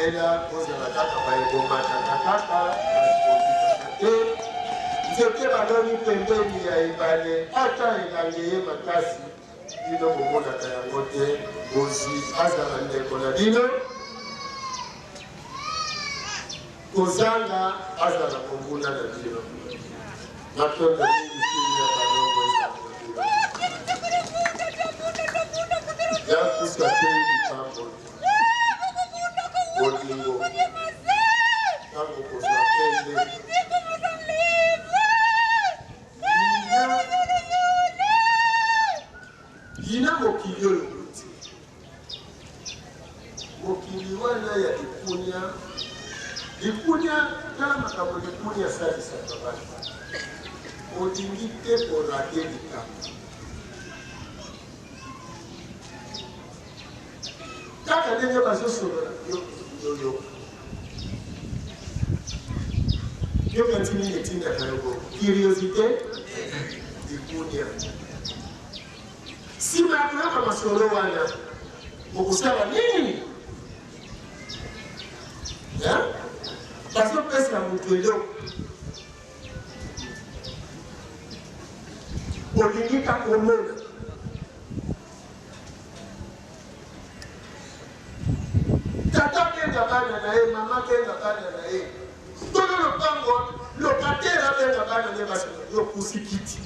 Ela bozala kaka baye bomataka kaka kasi bokitaka te. Nzete baloni pembeni ya ebale, ata elanga eye makasi, bino bomonaka yango te. Bozwi azala ndeko na bino, kozanga azala monguna na bino. Matondo mingi kimia balongo ezala na bino. Ya kusa te lipamboli. Bolingo ntango kozwa pembe. Yina mokili oyo outi. Mokili wana ya likunya, likunya, tala makambo likunya asalisaka bato. Olingi te korate likambo. Kaka ndenge bazosolola yo oyoka. Yoka ntina nini etindaka yo bongo? Curiosité, likunya. Nsima ya koyoka masolo wana, okosala nini? Bazopesa moto eloko olingi kaka omona. Tata abenga bana na ye, mama abenga bana na ye, nkolo lopango, locataire abenga bana na ye, basolola. Yo opusi kiti,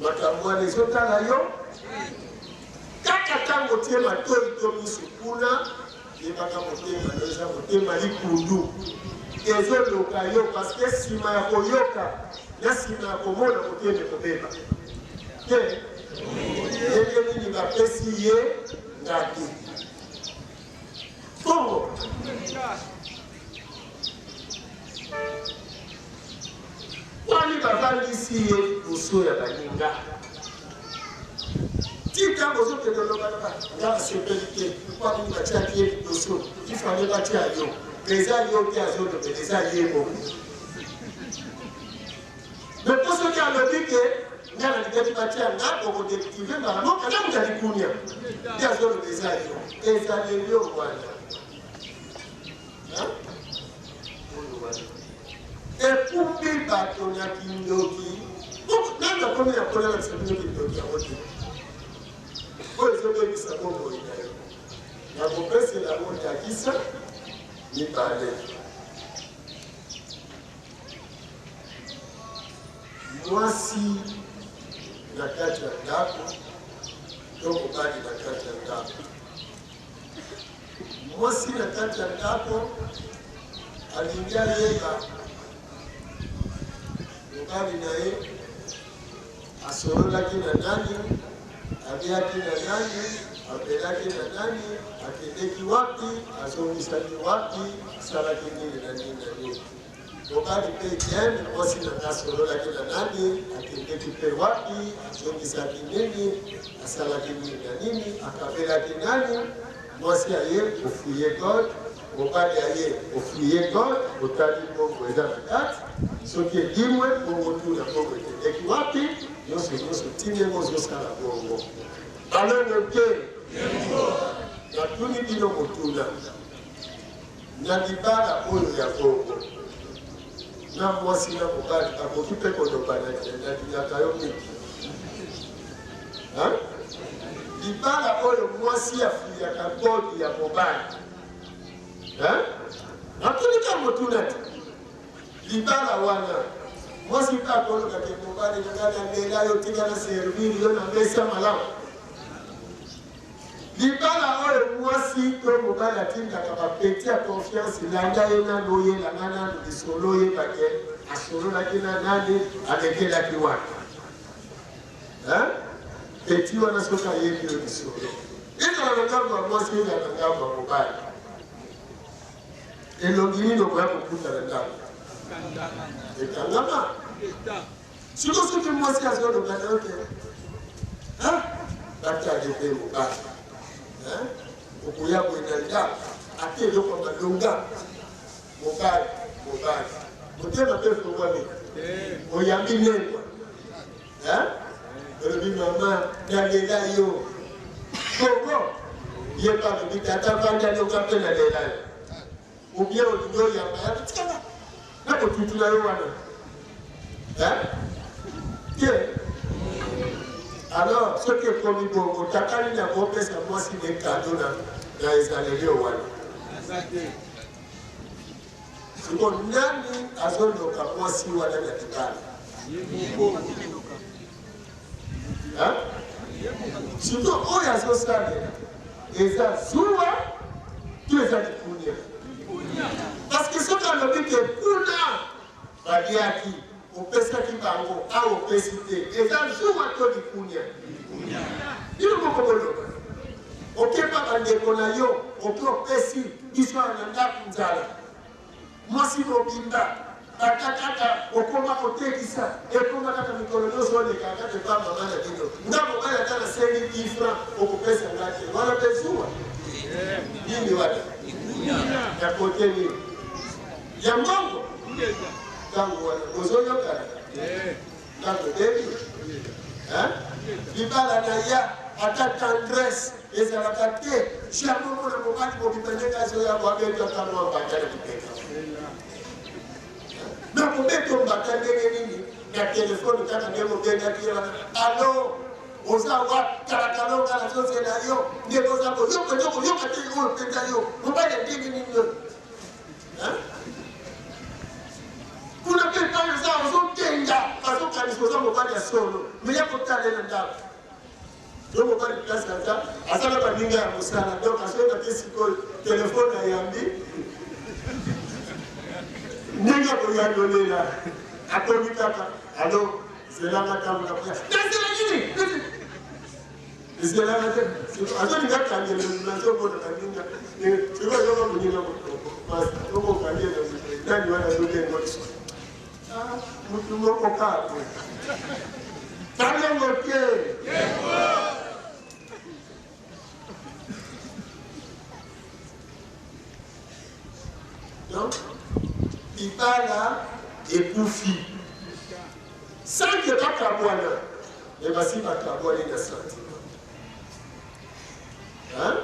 makambo wana ezotala yo kaka ntango otie matoi to miso kuna. Yebaka motema no eza motema likundu ezoloka yo parce que sima ya koyoka na sima ya komona motema ekobeba te. Ndenge nini bapesi ye ngaki bongo? Wani bavandisi ye liboso ya baninga ti ntango ozokende olobaloba nga nasepeli te mpo nini batiaki ye liboso ifale batia yo me eza yo te azolobela eza ye moko me mpo soki alobi ke nga nalingaki batia nga okodektive mbala moko aza moto ya likunia nde azoloba eza yo ezaleli yo wana Oyo wana ekumbi bato na kindoki. Nani akomi na kola lakisa bino kindoki yango te, oyo ezobebisa bomoi na yo. Nakopesela yango ndakisa mibale. Mwasi na kati ya ndako to mobali na kati ya ndako. Mwasi na kati ya ndako alingi ayeba mobali na ye asololaki na nani, aliaki na nani, amelaki na nani, akendeki wapi, azongisaki wapi, asalaki nini na nini na nini. Mobali mpe idem, mwasi na nga asololaki na nani, akendeki mpe wapi, azongisaki nini, asalaki nini na nini, akabelaki nani. Mwasi aye kofuye God, mobali aye kofuye God, otali mbongo eza na kati, soki elimwe bongo tuna mbongo ekendeki wapi, nyonso nyonso ti ndenge ozosala bongo. Balongo te, natuni bino motuna. Na libala oyo ya bongo, na mwasi na mobali bakoki mpe kolobana te nalingaka yo mingi. Hein? Libala oyo mwasi afuyaka body ya mobali. Hein? Natuni ka motuna te. Libala wana mwasi mpe akoloba ke mobali na ngai nalela yo tika na servir yo na mesa malamu. Libala oyo mwasi to mobali atindaka ba petit ya confiance landa ye nanu oyela nga nanu lisolo oyeba ke asololaki na nani alekelaki wapi hein? Petit wana soki ayebi yo lisolo ezala na ngambo ya mwasi ezala na ngambo ya mobali elongi nini okoya kokuta na ndako ekangama Siko soki mwasi azoloba na yo ke batali mpe mobali okoya boye na ndako ata eloko ya malonga mobali mobali motema mpe efongwami oyambi lengwa olobi mama nalela yo bongo. Ye mpe alobi tata vanda yoka mpe na lela yo. Ou bien olingi oyamba ya tikala na kotutula yo wana. Hein? Te. Alors soki ekomi bongo tata nini akopesa mwasi ne kado na na ezaleli oyo wana? Siko nani azoloka mwasi wana na libala? Hein? Siko oyo azosalela eza zuwa to eza likunia? Parce que soki alobi ke kuna baliaki opesaki bango awa opesi te, eza zuwa to likunia? Bino moko boloba. Okeba bandeko na yo, oke opesi biso awa na ndako nzala. Mwasi mobimba bata kaka okoma kotekisa ekoma kaka mikolo nyonso oleka kaka epa mama na bino nga mobali ata nasengi 10 franc okopesa nga te wana mpe zuwa nini wana ya kote nini ya mbongo ntango wana bozoyokana ntango ebebi libala na ya ata tendresse ezalaka te jamais omona mobali mobimba ndenge azoya koabeti ata mwa mbata na lipeka na kobeta mbata ndenge nini na telefone kaka ndenge obengaki ye wana alo oza wapi talakalonga nazozela yo ndenge oza koyoka nde koyoka te oyo mpenza yo mobali ya ndenge nini oyo kuna mpe epai oza ozokenga bazokanisa oza mobali ya solo me ya kotalela ndako yo mobali place aza aza na baninga ya mosala donc azoyeba te sikoyo telefone ayambi ndenge akoyanolela akomi kaka alo zelanga ntango nakoya nazela nini Ezelaka te. Azolinga akanga elongi nazomona baninga. Sikoyo azoka moninga moko okangi elongi nani wana azobenga lisusu. Mutu moko kaka boye. Kalongo te. Donc, libala ekufi. Sans que bakabwana, mais basi bakabwani na sentiment. Hein?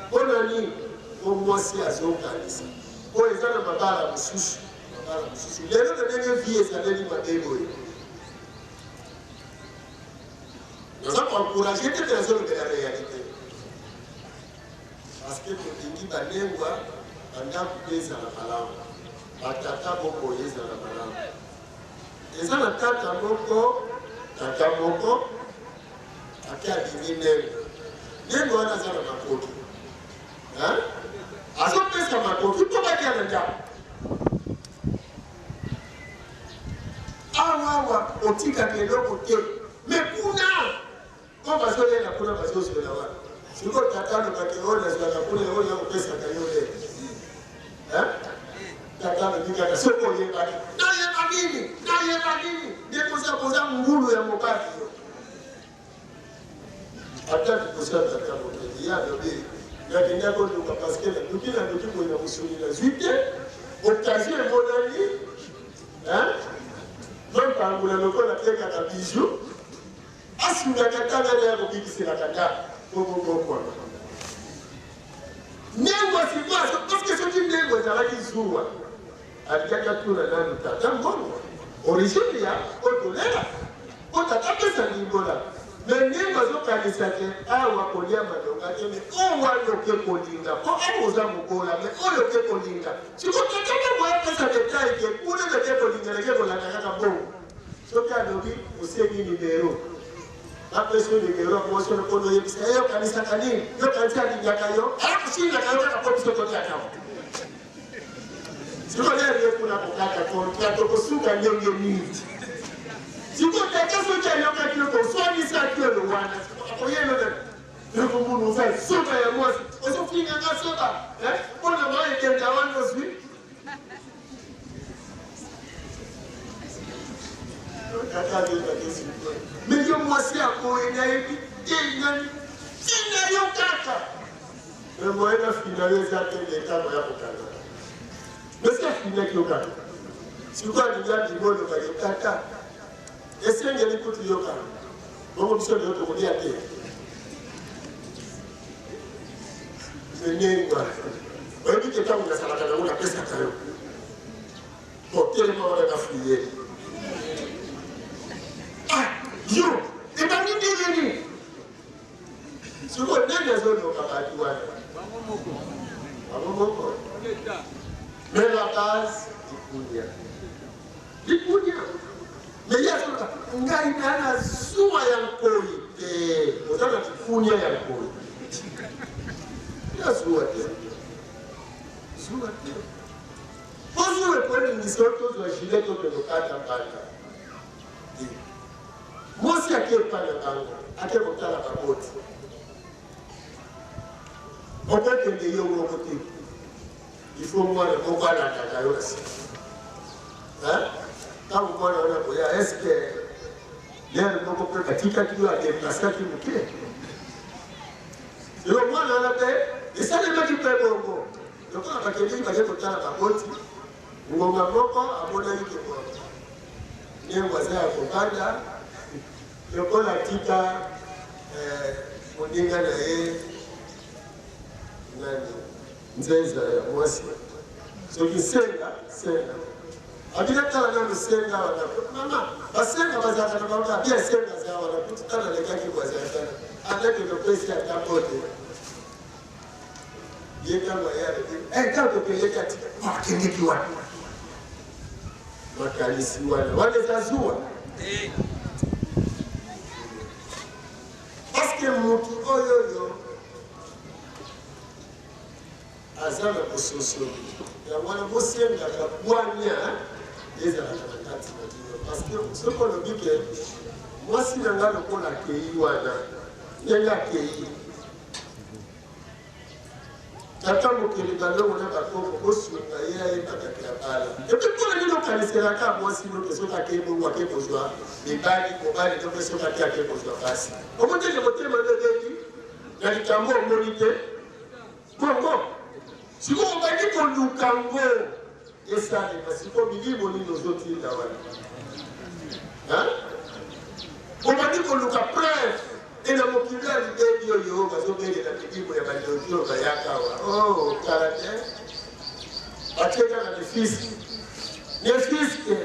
Mpo na nini? Mpo mwasi azokanisa. Mpo eza na mabala mosusu, mabala mosusu. Lelo na ndenge vie ezaleli mabe boye. Naza koencourage te mpe nazolobela réalité. Parce que tolingi balengwa bandako mpe ezala malamu. Batata boboye ezala malamu. Eza na tata moko, tata moko ake alingi nengo. Nengo wana aza na makoki. Hein? Azopesa makoki mpo balia na ndako. Awa awa otikaka eloko te. Mais kuna oyo bazolela kuna bazozwela wana. Sikoyo tata alobaki oyo nazwaka kuna oyo nakopesaka yo te. Hein? Tata alobi kaka soki oyebaki. Nayeba nini? Nayeba nini? Ndeko oza oza ngulu ya mobali yo. Ata liboso ya tata mokeli ye alobi nakendaki koluka parce que naluki naluki boye na mosuni nazwi te occasion emonani hein? Mampangula lokola atekaka bijou Asungaka ata nani akobikiselaka nga kobobokwama. Ndengo sikoyo, parce que soki ndengo ezalaki zuwa, alingaki atuna nanu tata mbongo origine ya oyo tolela po tata apesa ndimbola. Me ndengo azokanisa ke awa kolia malonga te, me oyo wana oke kolinga po awa oza mobola, me oyo oke kolinga sikoyo tata mbongo apesa detail ke kuna nake kolinga nake kolanda kaka mbongo. Soki alobi osengi numero, bapesi yo numero ya mwasi wana mpona oyebisa ye okanisaka nini, yo okanisi alingaka yo, akosilaka yo kaka mpo biso toliaka. Sikoyo lere ye kuna kokata kontra, tokosuka ndenge nini? Sikoyo tata soki ayokaki yo koswanisaki oyo wana akoyelo na komona oza zoba ya mwasi, ozofinga nga zoba mpo na ma ekenda wana ozwi Mais yo mwasi ya boye nayebi te nani tina yo kaka moye na fina yo eza te ntango ya kokanga mesi afinaki yo kaka sikoyo alingi abima olobaki tata esengeli kutu yo kaka bongo biso lelo tokolia te. Menengwa oyebi te ntango nazalaka nango napesaka yo kotelema wana na fuye ah yo ebandi ndenge nini sikoyo nani azoloka bato wana bango moko mais la base likunia likunia mais ye azoloka ngai na na zuwa ya nkoi te oza na likunia ya nkoi ya zuwa te zuwa te po zuwa ekolingisa yo tozwa gilet tokende kokata mbanda te mwasi ake epai na bango ake kotala baboti okokende yo moko te il faut mwana moko alandaka yo na nsima ntango mwana wana koya eske lere moko mpe batikaki yo adeplasaki moke yo mwana wana mpe esalemaki mpe bongo lokola bakendeki bake kotala baboti ngonga moko amonaki ke ndenge aza ya kovanda lokola atika eh, moninga na ye nani nzenza ya mwasi soki senga senga abina tala nanu senga wana mama basenga bazalaka na bango abia senga aza wana kutu tala alekaki bwazalakana atake topesi ata mbote ye ntango aye alobi eh, ntango tokendeki atika akendeki wapi makanisi wana wana eza zuwa parceke motu oyo oyo aza na bososoli yango wana bosengaka bwania ezalaka na kati na bino parceke soki olobi ke mwasi na ngai lokola akei wana ndenge akei Tata mokeli balongo na bakoko bosunga ye ayebaka ke abala epuis mpona nini okaniselaka mwasi noke soki akei bongo ake kozwa mibali mobali to mpe soki ake ake kozwa basi omoni teke motema nde ebebi na likambo omoni te bongo sikoyo obandi koluka ngo esalema sikoyo milimo nini ozotinda wana obandi koluka preuve e na mokili ya libebi oyo bazobelela milimo ya bandoki oyo bayaka awa o oh, kala te batie kaka nefiske nefiske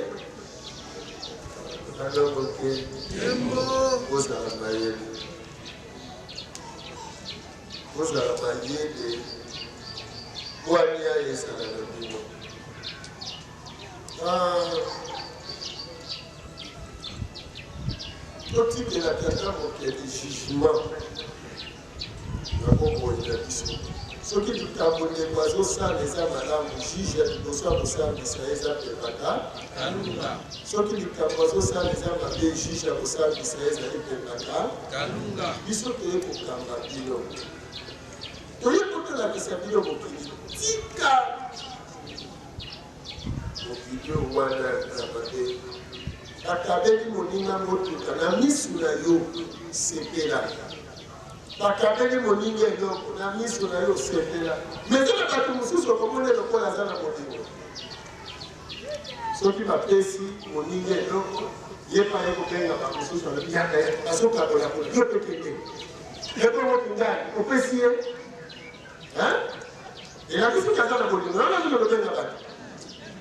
balongo te ozala mayele Bozala mayele, bwania ezala na bino. Ah, totikela tata mokeli jugement na bomoi na biso. Soki likambo ndeko azosala eza malamu, juge ya liboso akosambisa ye eza Pepaka. Soki likambo azosala eza mabe, juge akosambisa ye ezali Pepaka. Kalunga. Biso toye kokanga bino, toye kotolakisa bino mokili. Tika mokili oyo wana ya mabe. Bakabeli moninga motuka na misu na yo, sepela. Bakabeli moninga eloko na miso na yo, sepela. Mais eza na bato mosusu okomona lokola aza na bolingo. Soki bapesi moninga eloko, ye mpe aye kobenga bamosusu, alobi yaka yaka, bazokabola kuna, yo mpe kende. Ebongo kingani opesi ye? Elakisi soki aza na bolingo, wana azali kobenga bato.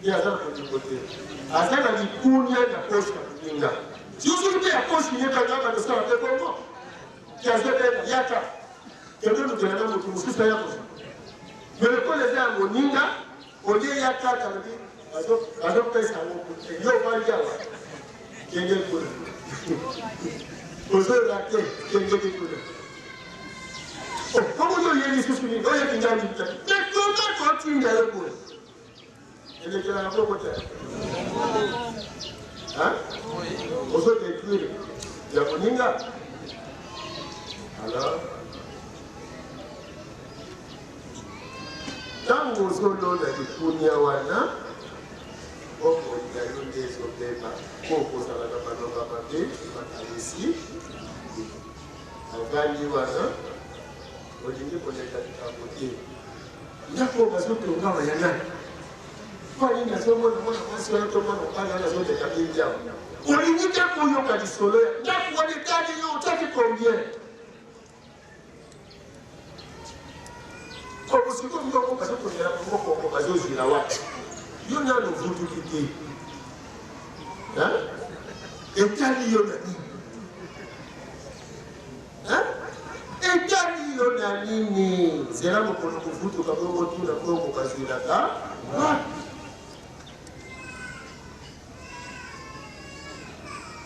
Ye aza na bolingo te, aza na likunya na poche ya moninga. Soki mpe ya poche ye mpe aza kosala mpe bongo, ke azobenga yaka, kende olukela na moto mosusu aya kozwa. Mais lokola eza ya moninga, Olie ya kaka alobi bazopesa yango te yo ovandi awa kende kuna ozoyoka te kendeki kuna bongo yo oye lisusu nini oye kingangi te me koma kotinda yo boye elekelaka bongo te ozo détruire ya moninga alors Ntango ozolona likunia wana, bomoi na yo nde ezobeba, mpo okozala na maloba mabe, makanisi. Avandi wana, olingi koleka likambo te. Ndako oyo bazotonga awa ya nani? Mpo nini nazomona mwana mwasi wana to mwana mobali wana azoleka mingi awa? Olingi te koyoka lisolo ya ndako wana etali yo, otiaki combien? Sikoyo mbongo bazokozela bango kongo bazozwila wapi? Yo nano ovutuki te. Etali yo na nini? Etali yo na nini? Zela mokolo kovutuka bongo tuna mbongo bazwilaka wapi?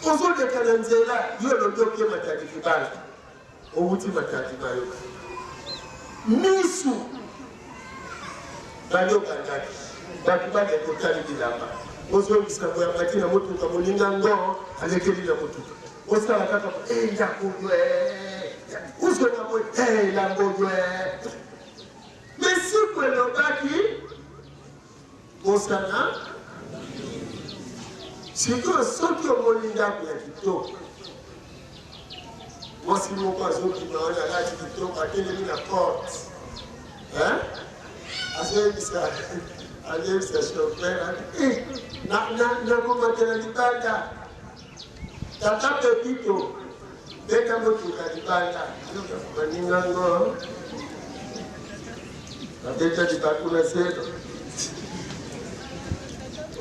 Ozoleka na nzela, yo olobi oke Matadi Kibala, owuti Matadi Mayoka, misu bayoka ngaki bato baleka otali bilamba ozongisa boye amati na motuka moninga ngo alekeli na motuka osala kaka eh, ndako oyo eh, ozonga boye eh, elamba oyo mesiku elobaki Bosana sikoyo soki omoni ndako ya kitoko mwasi moko azobima wana alati kitoko atelemi na porte azoyebisa azoyebisa chauffeur eh, nakomatela libanda tata pepito beta motuka libanda baninga ngo babeta libaku na zelo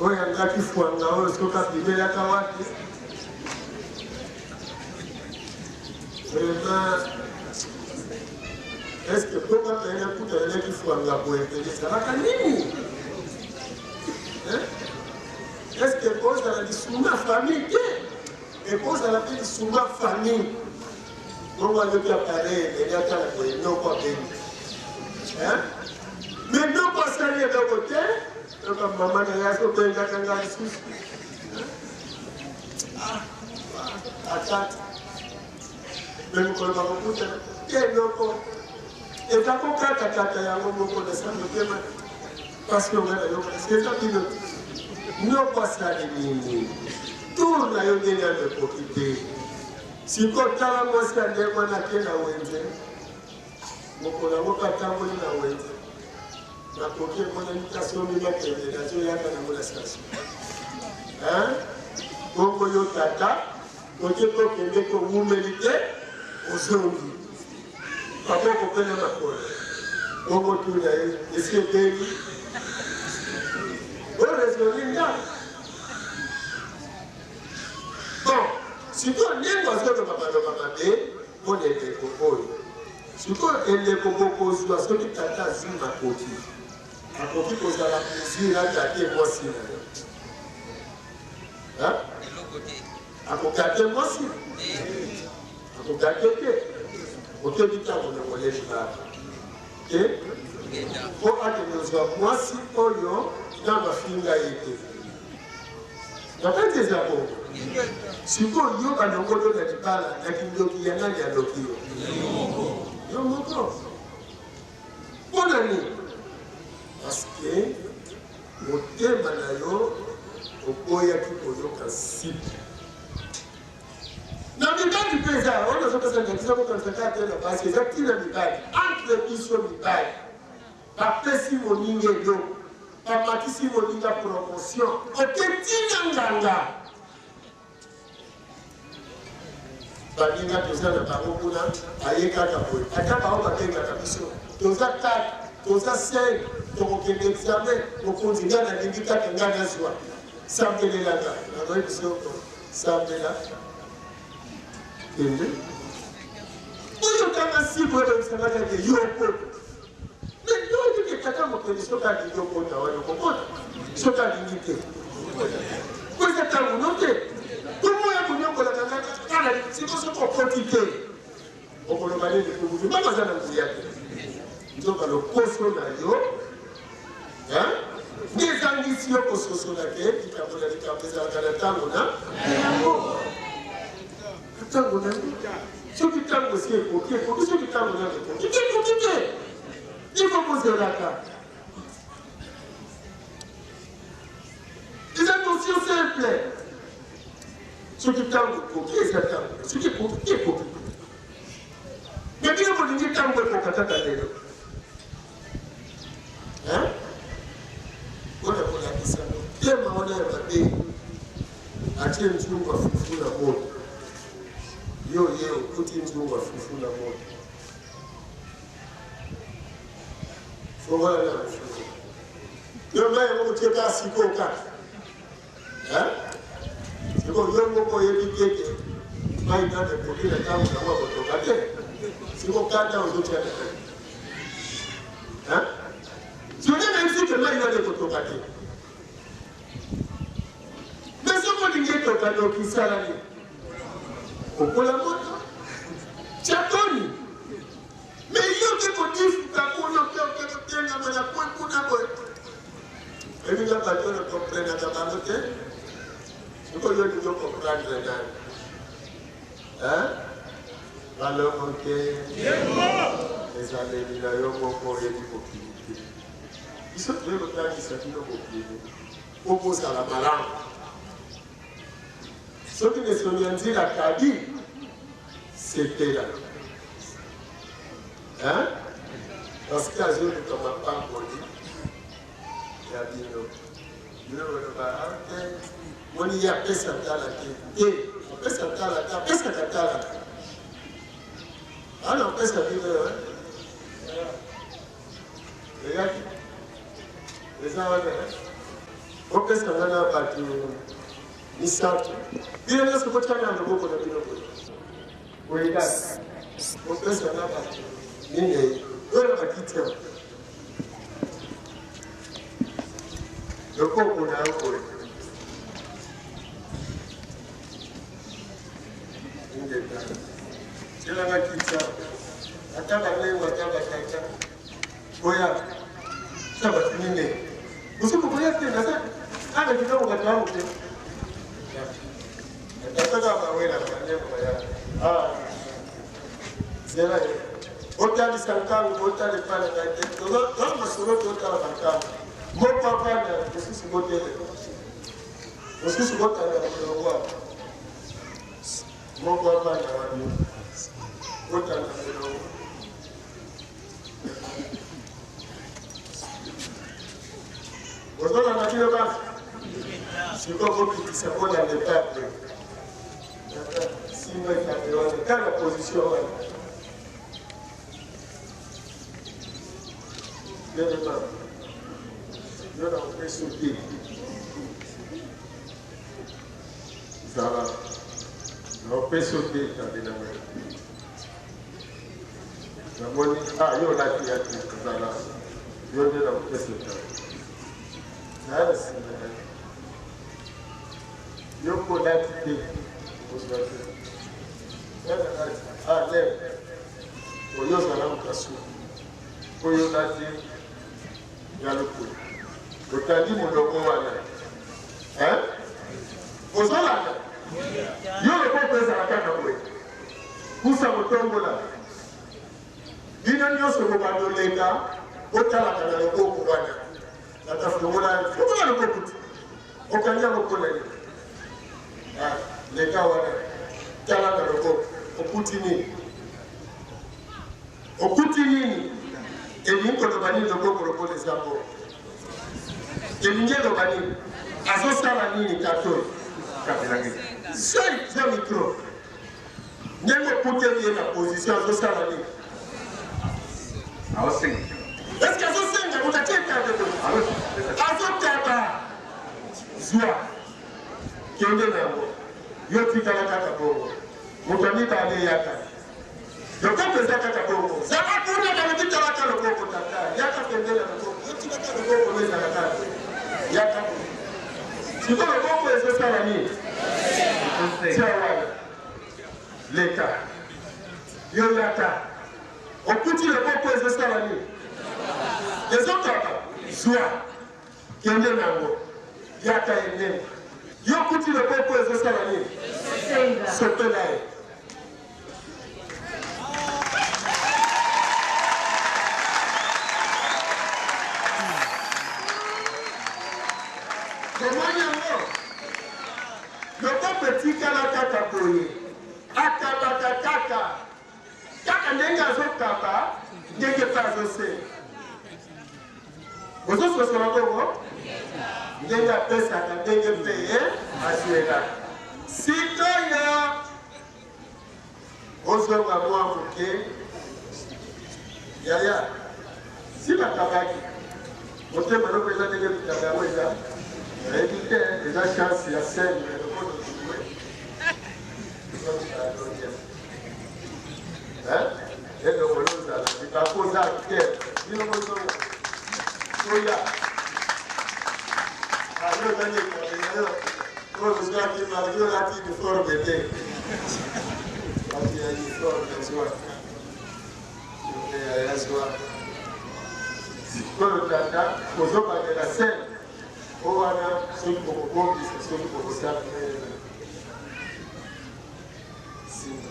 oyo angaki fwanga oyo soki abimelaka wapi vraiment estce mpo kaka ye nakutana naki fwanga boye pene ezalaka nini estce ekozala lisunga famille te Ekozala pe lisunga famille. Bongo ayoki appareil emeli atala boye noko abengi. Hein? Mais noko asali eloko te. Yoka mama na ye azobengaka nga lisusu. Ah, ah, atata. Mais mokolo bakokutana te noko. Eza kokatakata yango moko na sa motema. Parce que nga nayoka eza bino te. Noko asali nini? Tour na yo nde nano ekoki te. Sikoyo tala mwasi ya ndenge wana ake na wenze. Mokolo yango mpe atamboli na wenze. Makoki emonani te asombi makende azoyaka nango na station. Hein? Bongo yo tata oke kokende kowumeli te ozongi. Maboko mpe na makolo. Bongo tuna ye esi ebebi. Oresoni nga. Bon, sikoyo ndenge azoloba maloba mabe mpo na eleko oyo. Sikoyo eleko bokozwa soki tata azwi makoki, akoki kozala mesure agate mwasi na ye. Akogate mwasi? Akogate te. Okebi ntango na moleli baba te mpo akende kozwa mwasi oyo na mafinga ye te. Na kati eza bongo. Sikoyo yo balongoli na libala na kindoki ya nani aloki yo? Yo moko. Mpo na nini? Parce que motema na yo oboyaki koyoka nsipi. Na mibali mpe eza wana nazopesa ndakisa kokanisa kaka te na basi, eza ntina mibali entre biso mibali bapesi moninga eloko, bamatisi moninga promotion, oke ntina nganga baninga toza na bango kuna aye kaka boye ata bango babengaka biso toza 4 toza 5 tokokende examen mokonzi ngai nalingi kaka ngai nazwa sambelelaka nakoyi biso sambela kende oyo kanga siko oyebisangaka ke yo okota me yo oyebi tata mokonzi soki alingi okota wana okokota soki alingi te po eza ntango no te komoya konyokolaka kaka siko soki okoti te okoloba nini kubutu bango aza na nguya te nzoka lokoso na yo nde ezangisi yo kososola ke likambo na likambo ezalaka na ntango na yango ntango na yango soki ntango esi ekoki ekoki soki ntango nano ekoki te ekoki te ifo kozelaka eza notion simple soki ntango ekoki eza ntango soki ekoki te ekoki me bino bolingi ntango ekoka kaka lelo mpona kolakisa motema wana ya mabe atie nzungu ya fufu na moto yo ye okuti nzungu ya fufu na moto. Fongola na frigo. Yo mai yango kotie kaka sikoyo kaka. Sikoyo yo moko oyebi te ke mai nano ekoki na ntango nango ya kotoka te. Sikoyo kanda ozotia na nani? Soki nayebisi ke mai nano ekotoka te. Mais soki olingi etoka noki sala nini? Okola moto. Tia toni. Mais yo ke kodifuka kuna oke oke kotengama na coin kuna boye. Oyebi nga bato oyo comprenaka bango te. Sikoyo yo olingi ocomprendre nani? Hein? Balongo te. Ezaleli na yo moko oyebi mokili te. Biso toye kotangisa bino mokili mpo bozala malamu. Soki mesoni ya nzila kadi sepela. Hein? Parce que azoluka mapamboli ya bino. Bino boloba ah, te moni ye apesa tala te. Te, apesa tala te, apesaka tala te. Ana apesa bino hein? Eyaki eza wana opesa nga na bato misato bino nyonso botyana na loboko na bino boye boye kaka opesa nga bato minei oyo na bakiti yango loboko na yo boye ingeta tyelanga kiti awa ata balengo ata batata boya ata bato minei mosuku boya te naza ana kitoko bato yango te Batata bawela banyango baya. Ah. Zela ye. Botalisa ntango botala epai na ngai te. Toza masolo totala bantango. Moko avanda mosusu botelema. Mosusu botanda molongo awa. Moko avanda wana. Botanda molongo. Bozolanda bino basi sikoyo bokitisa bolanda etape simba etape wana tala position wana telema yo na kopesa te zala na kopesa te etape na ngai Namoni ah yo olati ya te zala yo nde na kopesa etalo zala na nsima na yo yo mpo olati te okozwa te nani alati ah leve oyo ozala mokasu oyo olati ya lokolo otandi molongo wana hein ozolanda yo loboko ezala kaka boye Kusa kotombola. Bino nyonso bobanda oleka botalaka na loboko wana. Tata fongola, fongola loboko ti. Okangi yango mpo na nini? Ah, leka wana. Tala na loboko. Okuti nini? Okuti nini? Elingi koloba nini loboko lokola eza bongo? Elingi eloba nini? Azosala nini tata oyo? Zwa zwa micro. Ndenge okuteli ye na position azosala nini? Aosenga. Est-ce que azosenga moto atie etabe boye? Azotaba. Zwa. Kende na yango. Yo tikala kaka bongo. Moto ya mibale yaka. Loboko eza kaka bongo. Zala kuna balobi talaka loboko tata. Yaka pembeni ya loboko. Yo tikaka loboko no ezala kaka boye. Yaka boye. Sikoyo loboko ezosala nini? Tia wana. Leka. Yo yaka. Okuti loboko ezosala nini? Ezokaba. Zwa. Kende nango. Yaka enene. Yo okuti loboko ezosala nini? Sopela ye. Bomoni yango? Loboko etikala kaka boye, akabaka kaka kaka ndenge azokaba, ndenge mpe azosenga. Bozososola bongo? Ndenge apesaka, ndenge mpe ye azwelaka. Sikoyo Ozonga mwa moke yaya. Si bakabaki motema no mpenza ndenge bitanga yango eza, nayebi te, eza chance ya scène mais lokola ojoue eloko ozala libaku oza acteur bino bozonga oya ayo ozali ekabela yo oyo ozwaki malgre olati uniforme te bato ya uniforme zwa ya zwa sikoyo tata ozobandela scène o wana soki bokobongisa soki bokosala nsima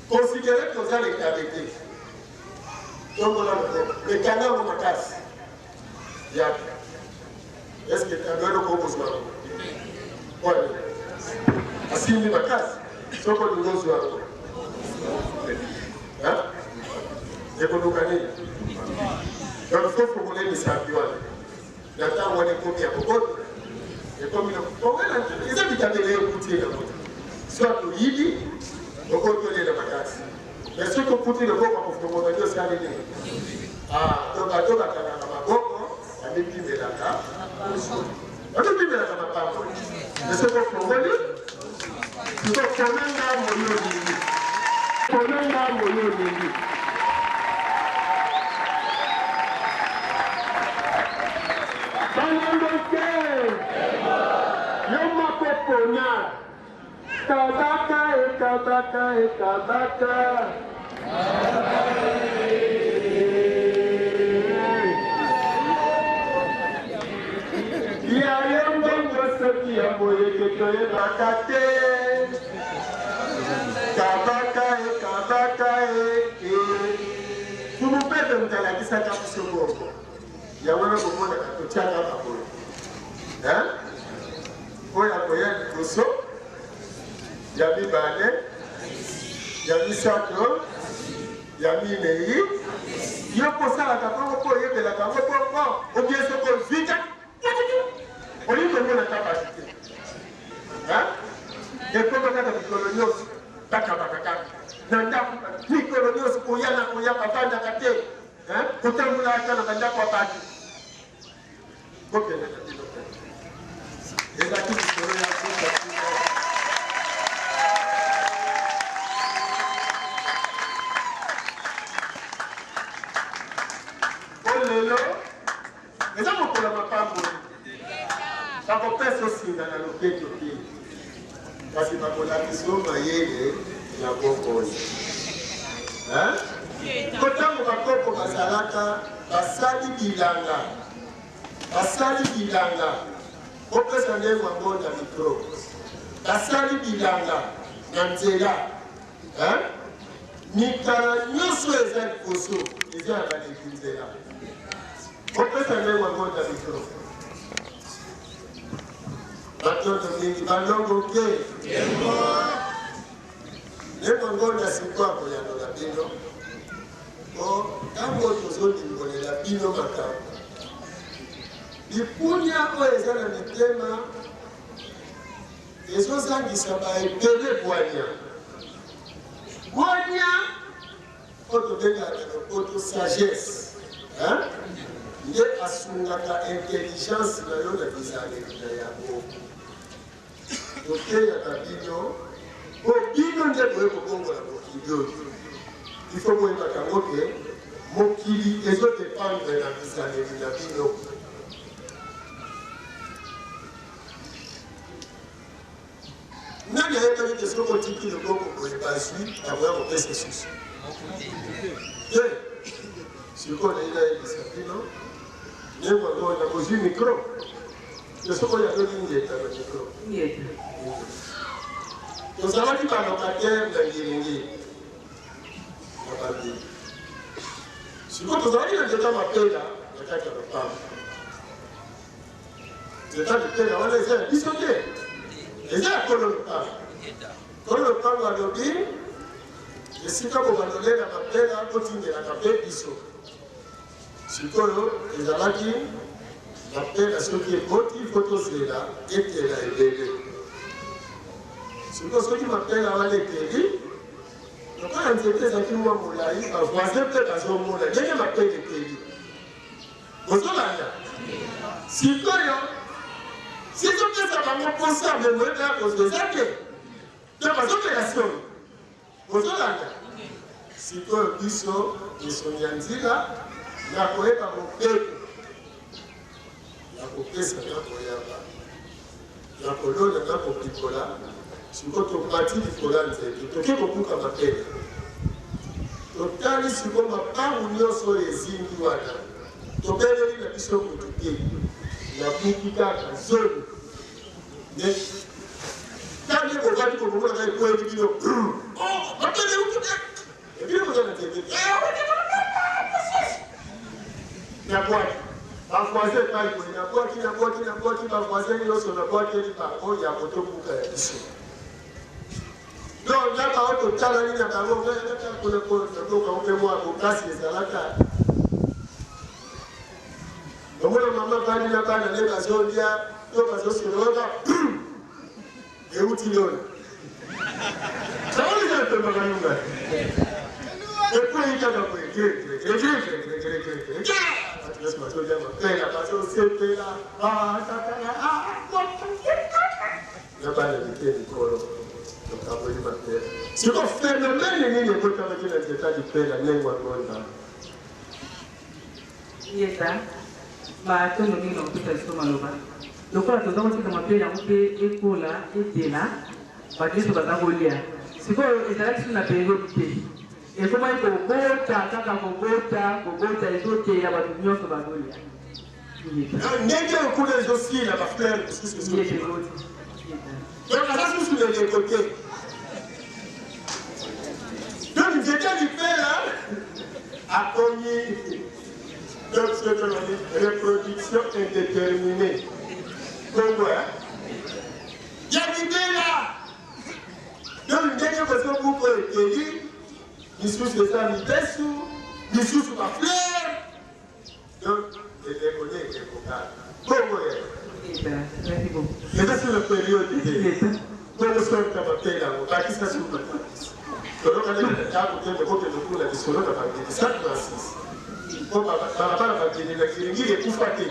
considere toza lekabe te tombola loboko ekanga yango makasi yaka eske kando eloko okozwa yango pwani asimbi makasi soki olingi ozwa yango ekoluka nini donc fo fongola misapi wana na ntango wana ekomi ya kokoto ekomi na kowela eza bitabela ekuti ye yango te soit oyibi okotolela makasi mais soki okuti loboko akofongola nde osali nini ah, to bato bakangaka maboko bamipimelaka bamipimelaka makambo mais soki ofongoli sikoyo pona ngambo yo olingi pona ngambo yo olingi Balandoke yo moko pona kabaka ekabaka ekabaka ya yo mbongo soki ya boye ke toyebaka te kabaka ekabaka e Fumu Pepe moto alakisaka biso bongo. Yango wana bomonaka totyaka makolo. Oyo akoya liboso, ya mibale, ya misato, ya minei. Yo kosalaka bongo mpo oyebelaka yango bongo, obie soki ozwi kaka olingi komona ata bato te. Ekoma kaka mikolo nyonso bakabaka kaka na ndako mikolo nyonso koya na koya bavandaka te kotambola ata na bandako ya bato bokende na bino ezalaki likolo ya suka. Po lelo eza mokolo ya mapamboli, bakopesa osinga na loketo te, kasi bakolakisa yo mayele ya bomoi. Po ntango bakoko bazalaka basali bilanga, basali bilanga, bopesa nde mwango na mikro, basali bilanga na nzela, mikala nyonso eza liboso eza ya baleki nzela. Bopesa nde mwango na mikro. Batoto mingi balongo ke nde mwango sikoyo akoyanola bino po ntango tozolimbolela bino makambo likunya oyo eza na mitema ezozangisa baebele bwanya. Bwanya oyo tobengaka na lopoto sagesse, nde asungaka intelligence na yo na bizaleli na yango. Toteyaka bino po bino nde boye kobongola mokili oyo. Il faut boyebaka yango ke mokili ezo dependre na bizaleli na bino. Nani ayebaki ke soki otiki loboko boye bazwi bakoya kopesa susu te? Sikoyo nayi nayebisa bino ndenge yango na bozwi micro te, soki oyo azoli ngeta na micro. Tozalaki balocataire na Ngiringiri na Bandeli. Sikoyo tozalaki na nzeta mapela na kati ya lopango. Nzeta lipela wana eza ya biso te, eza ya kolo lopango. Kolo lopango alobi esika bobalolela mapela botindelaka mpe biso. Sikoyo ezalaki mapela soki eboti fo tozela etela ebele. Sikoyo soki mapela wana eteli, Lokola nzete ezalaki mwa molai, ba voisins mpe bazomona ndenge mapele eteli. Ozolanda? Sikoyo, sizopesa bango mposa me moyeba ya kozwa eza te. To bazomela soni. Ozolanda? Sikoyo biso misongi ya nzila na koyeba mobeko ya kopesa na koyamba ya kolona na kopikola, sikoyo tomati likolo ya nzete, toke kobuka mapele, totali sikoyo mapangu nyonso oyo ezingi wana, tobeleli na biso motu te, nabuki kaka zoni nde ntango bovandi kokomona ngai ekweli bino, oh, mapele euti te, ebino boza na nzete nabwaki bavoisin epai boye, nabwaki nabwaki nabwaki bavoisin nyonso, nabwakeli bango ya kotobuka ya biso. Donc na bango totalani na bango, ngai nata kuna po naboka mpe mwa bokasi ezalaka omona mama bandi na bana nde bazolia to bazosoloka euti lola saolizapembaka yunga ekwei kaka boye bato nyonso bazolia mapela bazosepela na bana mike likolo tokaboli mapela. Siko phenomène nini ebotamaki na nzeta lipela ndenge wangonda? Yeta matondo mingi na kopesa biso maloba. Lokola toza kotika mapela yango mpe ekola etela, bato nyonso baza kolia. Sikoyo ezalaki su na periode te, ekomaki kobota kaka kobota kobota, ezotela bato nyonso bazolia. Ndenge oyo kuna ezosila ba fleur mosusu ezobima, donc aza susu na eleko te. Donc nzete lipela akomi, donc ce que l'on dit reproduction indéterminée, bongo ya libela. Donc ndenge bozobuka oyo eteli lisusu eza mibesu lisusu ba fleur. Donc, eleko nde eleko kaka. Bongo ye. Eza sur la periode te. Bongo sorta mapela yango, bakisa sur matangisi. Toyoka ndenge na ndako te, bokokende kuna lisolo na bangeli 136. Po balabala bangeli na ngiringiri ekufa te.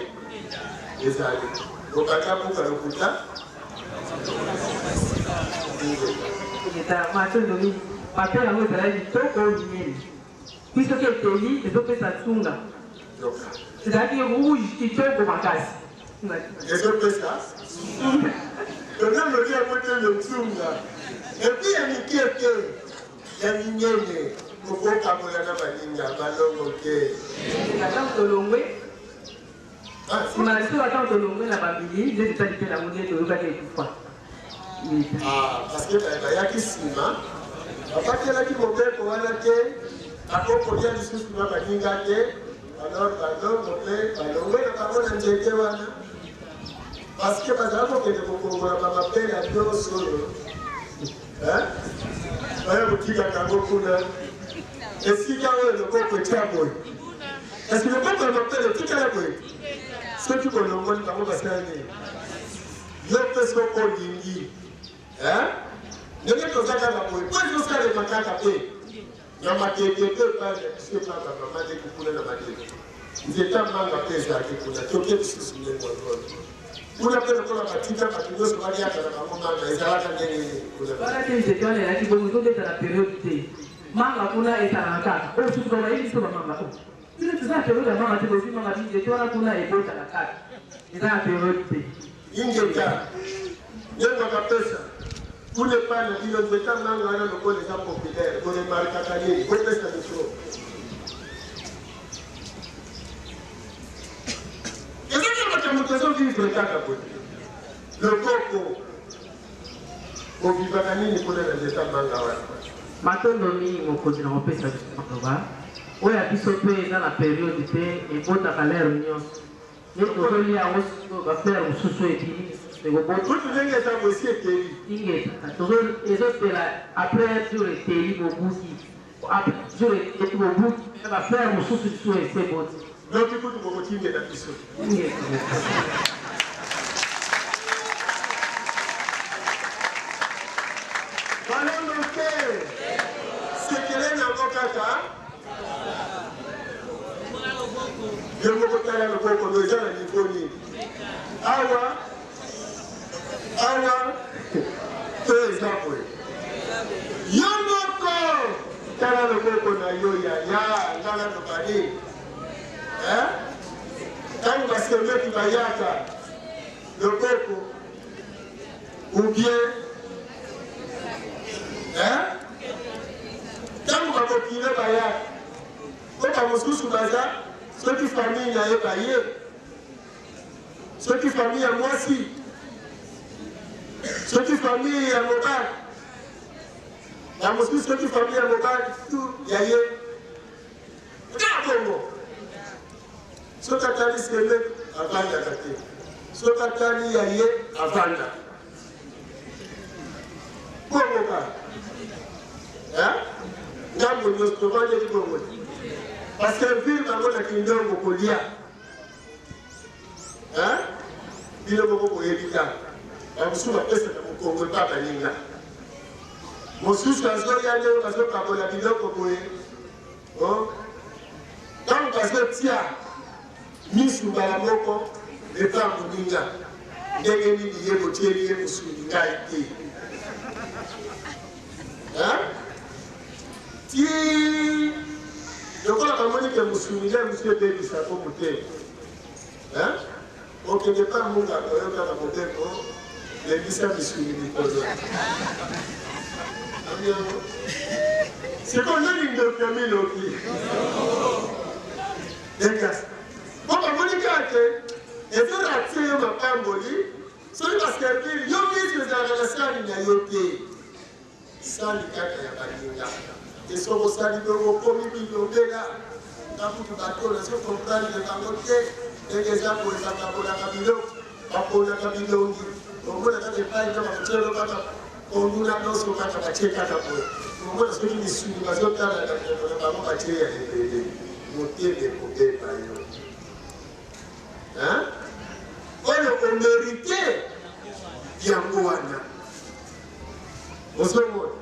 Ezali. Bobanda buka lokuta. Matondo mingi. Mapela yango ezalaki kitoko minene. Puis soki eteli ezopesa nsunga. Ezalaki rouge kitoko makasi. Ezopesa nsunga. Tozolobi yango te yo nsunga. Epuis ya mike te ya minene okokabola na baninga balongo te. Ntango tolongwe nsima na biso, ntango tolongwe na bambili nde totali mpe yango nde toyokaki ekufa. Ah, parce que bayaki nsima babatelaki mobeko wana te, bakokolia lisusu na baninga te, alors balongo mpe balongwe na bango na nzete wana, parce que bazala kokende kokongola bamapela nyonso oyo baya kotikaka yango kuna esika oyo loboko etya boye. Kasi loboko ya mapela etikala boye, soki bolongoli bango basala nini? Yo mpe soki olingi, ndenge toza kaka boye, mpo ezosalema kaka mpe na Matete mpe epai na biso, epai bamama leki kuna na Madele, nzeta manga mpe ezalaki kuna, toke lisusu ndenge wana kuna mpe lokola batika bato nyonso baliaka na bango manga, ezalaka ndenge nini kuna? Wana te, nzete wana ezalaki bongo, ezobeta na periode te. Manga kuna ezalaka kaka oyo susu bayebi biso bamanga oyo bino toza na periode ya manga te, bozwi manga te, nzete wana kuna ebotaka kaka, eza na periode te. Ingeta ndenge bakapesa kuna epai na bino nzete ya manga wana lokola eza populaire, boremarkaka nini? Bopesa micro. Eza kaka makambo tozovivre kaka boye. Loboko bovivaka nini kuna na nzete ya manga wana? Matondo mingi mokonzi na kopesa biso maloba. Oyo ya biso mpe eza na periode te, ebotaka lere nyonso. Nde tozolia yango sikoyo, bafleur mosusu ebimi lisusu ekobota. Kutu ndenge eza boye esi eteli. Ingeta ezotela après jour eteli bobuki, après jour eteli bobuki, mpe bafleur mosusu lisusu esi eboti. Noki kutu bokotindela biso. Ingeta. Balondo te. Yo moko tala loboko no eza na niveau nini? Awa awa to eza boye. Yo moko tala loboko na yo yaya nga naloba nini? Hein? Ntango basemeki bayaka loboko ou bien hein? Ntango babokilo bayaka Po ba mosusu baza soki famille na ye baye, soki famille ya mwasi, soki famille ya mobali, ba mosusu soki famille ya mobali tu ya ye kaka bongo. Soki atali semeki avandaka te, soki atali ya ye avandaka bongo kaka. Hein? Ngambo nyonso tovandeli bongo te. Parce que ville bango na kindongo kolia. Hein? Bino moko boyebi kaka. Bamosusu bapesaka mokongo epa baninga. Mosusu azoya ndenge bazokabola biloko boye. Oh? Ntango bazotia misu mbala moko epa moninga, ndenge nini ye botieli ye mosuni ngai te? Hein? Ti lokola bamoni ke mosuni nde mosu ebebisa ko motema. Hein? Okende pa munganga oyo kaka mobeko lembisa misuni mikolo. Sikoyo nani ndoki ya miloki? Ekasi. Po bamoni kaka ke ezoratie yo mapamboli soki baservir yo miso ezalaka na sani na yo te. Sani kaka ya baninga te soki osali bongo okomi bilobela nga kutu bato oyo nazo comprendre bango te ndenge eza boye bakabolaka biloko baponaka bilongi omona kaka epai to bakotielo kaka pondu na loso kaka batie kaka boye omona soki misuni bazotala na ndeko na bango batie ya ebele motema ekobeba yo oyo omerite yango wana. Ozomona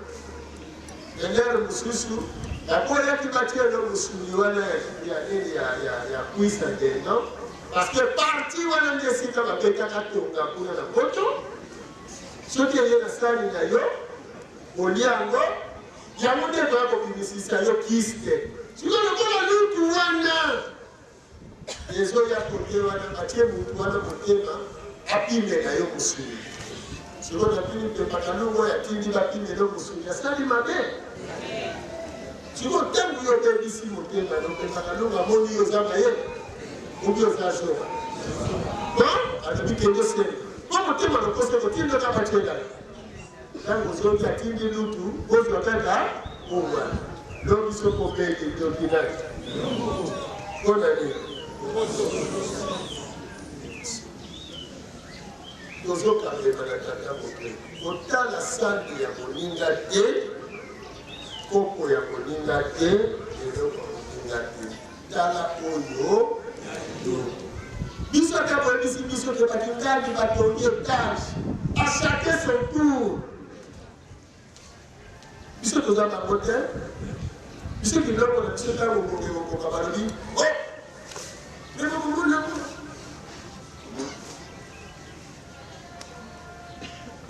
elere mosusu baboyaki batielo mosuni wana ya nini ya kwisa dendo parce que parti wana nde esika babetaka tonga kuna na poto. Soki eye na sani na yo olia yango, yango nde ekoya kobimisisa yo kiste. Sikoyo lokola lutu wana Ezoya kote wana batie mutu wana motema apimela yo mosuni. Sikoyo natuni Mpemba Kalunga oyo atindi bapimela yo mosuni asali mabe? Sikoyo ntango yo obebisi motema na Mpemba Kalunga amoni yo oza mayele obi oza zoba? Bon, alobi kende osenga po motema lokoso kotinda kaka batiela yo. Ntango ozongi atindi lutu ozwa kaka mungwa. Lobi soki obeli ndoki nani? Mpo na nini? Tozokangema na tata moke. Kotala sani ya moninga te, kopo ya moninga te, eloko ya moninga te. Tala oyo yo. Biso ata boyebisi biso ke bakingandi batongi etage à chacun son tour. Biso toza bango te. Biso biloko na biso ntango ngonga ekokoka balobi o oh!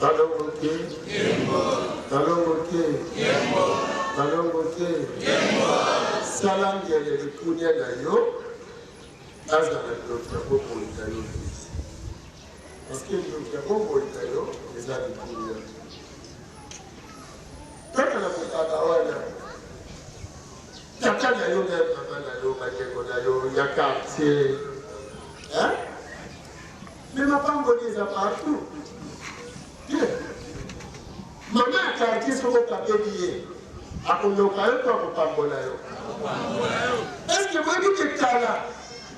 Balongo te. Balongo te. Balongo te. Sala ngele likunia na yo azala ndoki ya bomoi na yo te. Parce que ndoki ya bomoi na yo eza likunia. Kaka na kokaba wana tata na yo na mama na yo bandeko na yo ya quartier hein? Mais mapamboli eza partout. Te. Mama ya quartier soki okabeli ye akoloka yo to akopambola yo. Est-ce que boyebi ke kala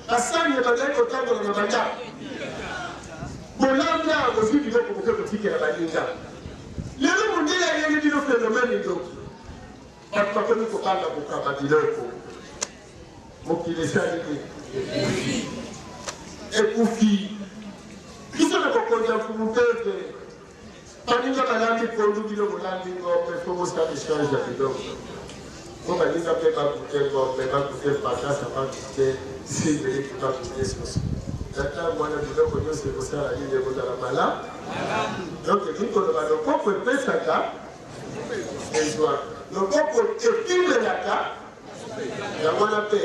basani ebandaki kotambola na bandako? Bolanda bozwi biloko boke kotikela baninga. Lelo mondele ayeli bino phénomène ndoki. Bato bakomi kobanga kokaba biloko. Mokili esali nini? Ekufi. Biso na bokonzi ya Mfumu Mpeve, baninga balambi pondu, bino bolambi ngombe, fo bosala echange ya biloko. Po baninga pe ba goute ngombe, ba goute mpakasa, ba goute simbiliki, ba goute soso. Na tango wana biloko nionso ekosala nini? Ekozala malamu. Donc elingi koloba loboko epesaka ezwaka, loboko epimelaka yango wana pe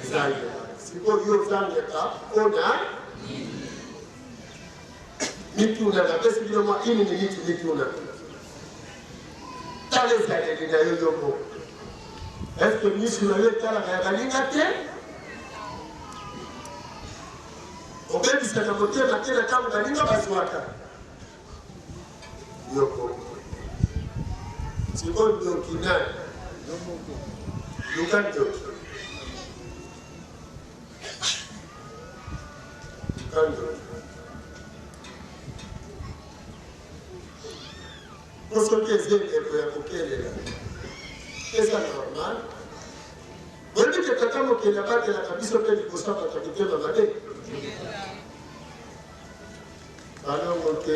ezangelaka. Sikoyo yo ozangaka pona mituna? Napesi bino mwa une minute mituna. Tala ezaleli na yo yo moko. Est-ce que misu na yo etalaka ya baninga te? Obebisaka motema te na ntango baninga bazwaka yo moko. Sikoyo ndoki nani? Luka ndoki. Luka ndoki. Po soki eza eleko ya kokelela, eza normal. Boyebi ke Tata Mokeli abatelaka biso pe liboso ya bato ya mitema mabe? Balongo te.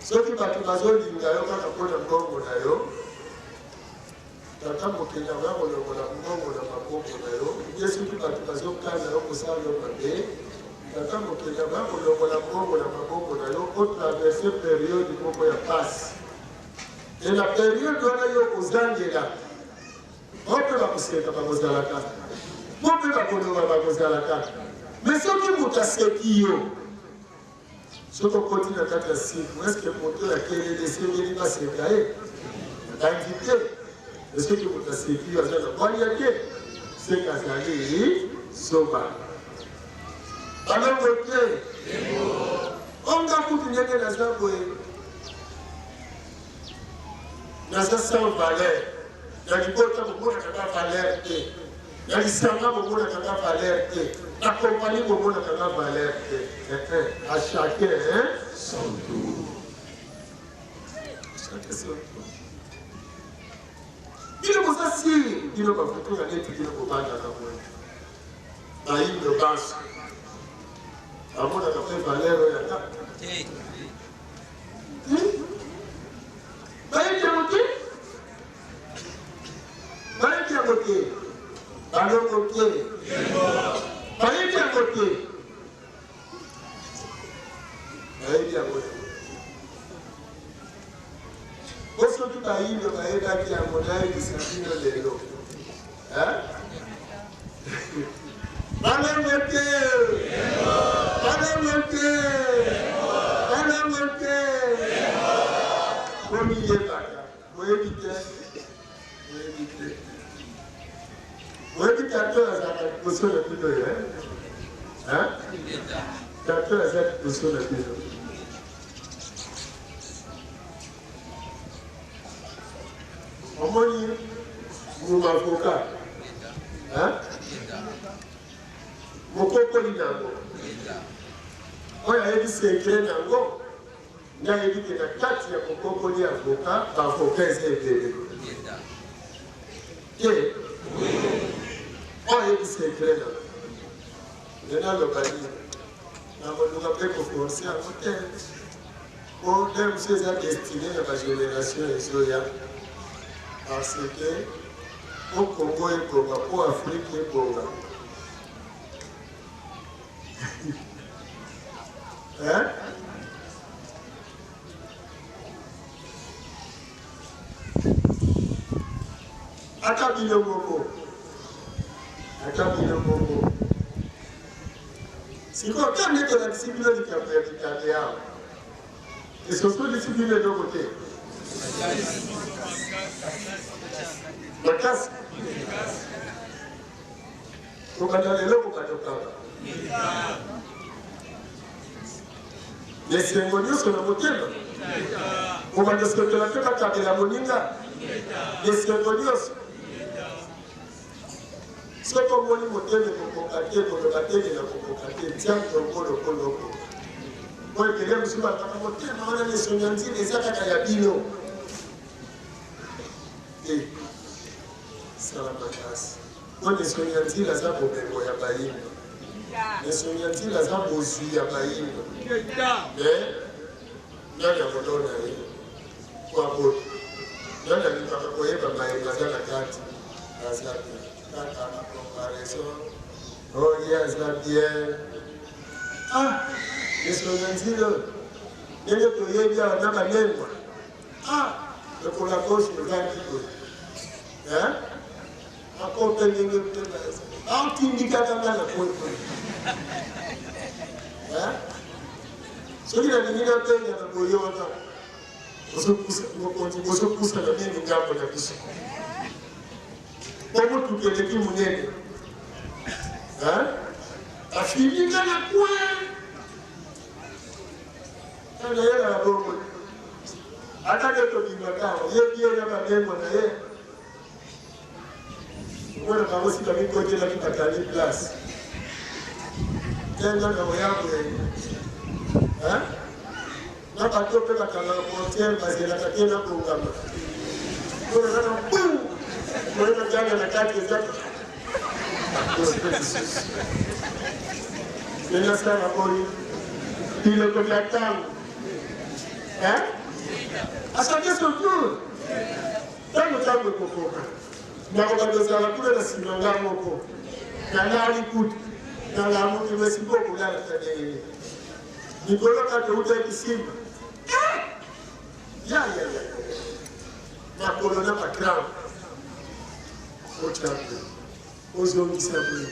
Soki bato bazolinga yo kaka mpo na mbongo na yo, Tata Mokeli akoya kolongola mbongo na maboko na yo, ye soki bato bazokana yo kosala yo mabe, Tata Mokeli akoya kolongola mbongo na maboko na yo, o traverse periode moko ya pasi. E na periode wana yo okozangela, bao mpe bakoseka bakozala kaka, bo mpe bakoloba bakozala kaka. Mais soki moto aseki yo, Soki okoti na kati ya siku, est-ce que moto oyo akeleli esengeli baseka ye? Nabanzi te. Mais soki moto aseki yo aza na bwanya te, seke azali zoba. Balongo te. Onga kutu ndenge naza boye, naza sans valeur. Na libota bomonaka nga valeur te. Na lisanga bomonaka nga valeur te. Na compagnie bomonaka nga valeur te. Eh, eh, à chacun hein? Son tour. Chacun son tour. Bino boza sire, bino bafutura neti bino bobandaka boye. Bayindo banso. Bamonaka mpe valeur oyo ya nga. Te. Bayebi yango te. Bayebi yango te. Balongo te. Bayebi yango te. Bayebi yango te. Po soki bayindo bayebaki yango nayebisa bino lelo. Balongo te. Balongo te. Balongo te. Bomiyebaka. Boyebi te. Boyebi te. Boyebi tata oyo azalaka liboso na bino ye? Hein? Tata oyo aza liboso na bino. Omoni mbuma avocat? Hein? Mokokoli na yango. Oyo ayebi secret na yango. Nde ayebi ke na kati ya mokokoli ya avocat, ba avocat eza ebele. Te? Oyo ayebi secret na nde naloba nini? Nakoluka mpe koforce yango te. Po nde mosusu eza destine na ba generation ezoya. Parce que po Congo ebonga, po Afrique ebonga. Hein? Ata bino moko. Ata bino moko. Sikoyo ntango nde tolakisi bino likambo ya bitabe awa, esosolisi bino eloko te makasi. Kobanda lelo kobanda kaka na esengo nyonso na motema, kobanda sepela mpe bakabela moninga na esengo nyonso. Soki omoni motema ekokoka te, koloba te ke nakokoka te, tia ntongo lokola okoka. Po ebele mosusu balobaka motema wana na esongi ya nzila eza kaka ya bino te. Sala makasi. Po Nesongi ya Nzila aza bomengo ya bayindo. Nesongi ya Nzila aza bozwi ya bayindo. Mais nani akolona ye po abota? Nani alingaka Bato koyeba maye baza na kati baza te, kaka ba comparaison. Oh, ye aza bien. Ah, esonga nzilo ndenge toyebi awa na balengwa. Ah, lokola gauche ozangi boye. Hein? Ako mpe ndenge mpe baotindikaka nga na kwepo. Hein? Soki nalingi nabenga na boye wana mokonzi bozopusana mingi ngambo na biso po motuka eleki monene afini nga na coin nayelaka bongo ata nde tobimaka awa ye bie na bandengo na ye omona bango si bamikotelaki batali place te nga na oya boye Na bato mpe bakangaka frontière bazelaka te na kongama mpo na kaka bu koyeba janga na kati eza lisusu ndenge asala boni biloko bya ntango à chacun son tour ntango ntango ekokoka nakobanda ozala kuna na nsima nga moko nalali kutu nalamuki mesiko okolala ta ndenge nini Likolo kaka eutaki simba. Eh! Ya ya ya. Makolo na ba crampe. Otya boye. Ozongisa boye.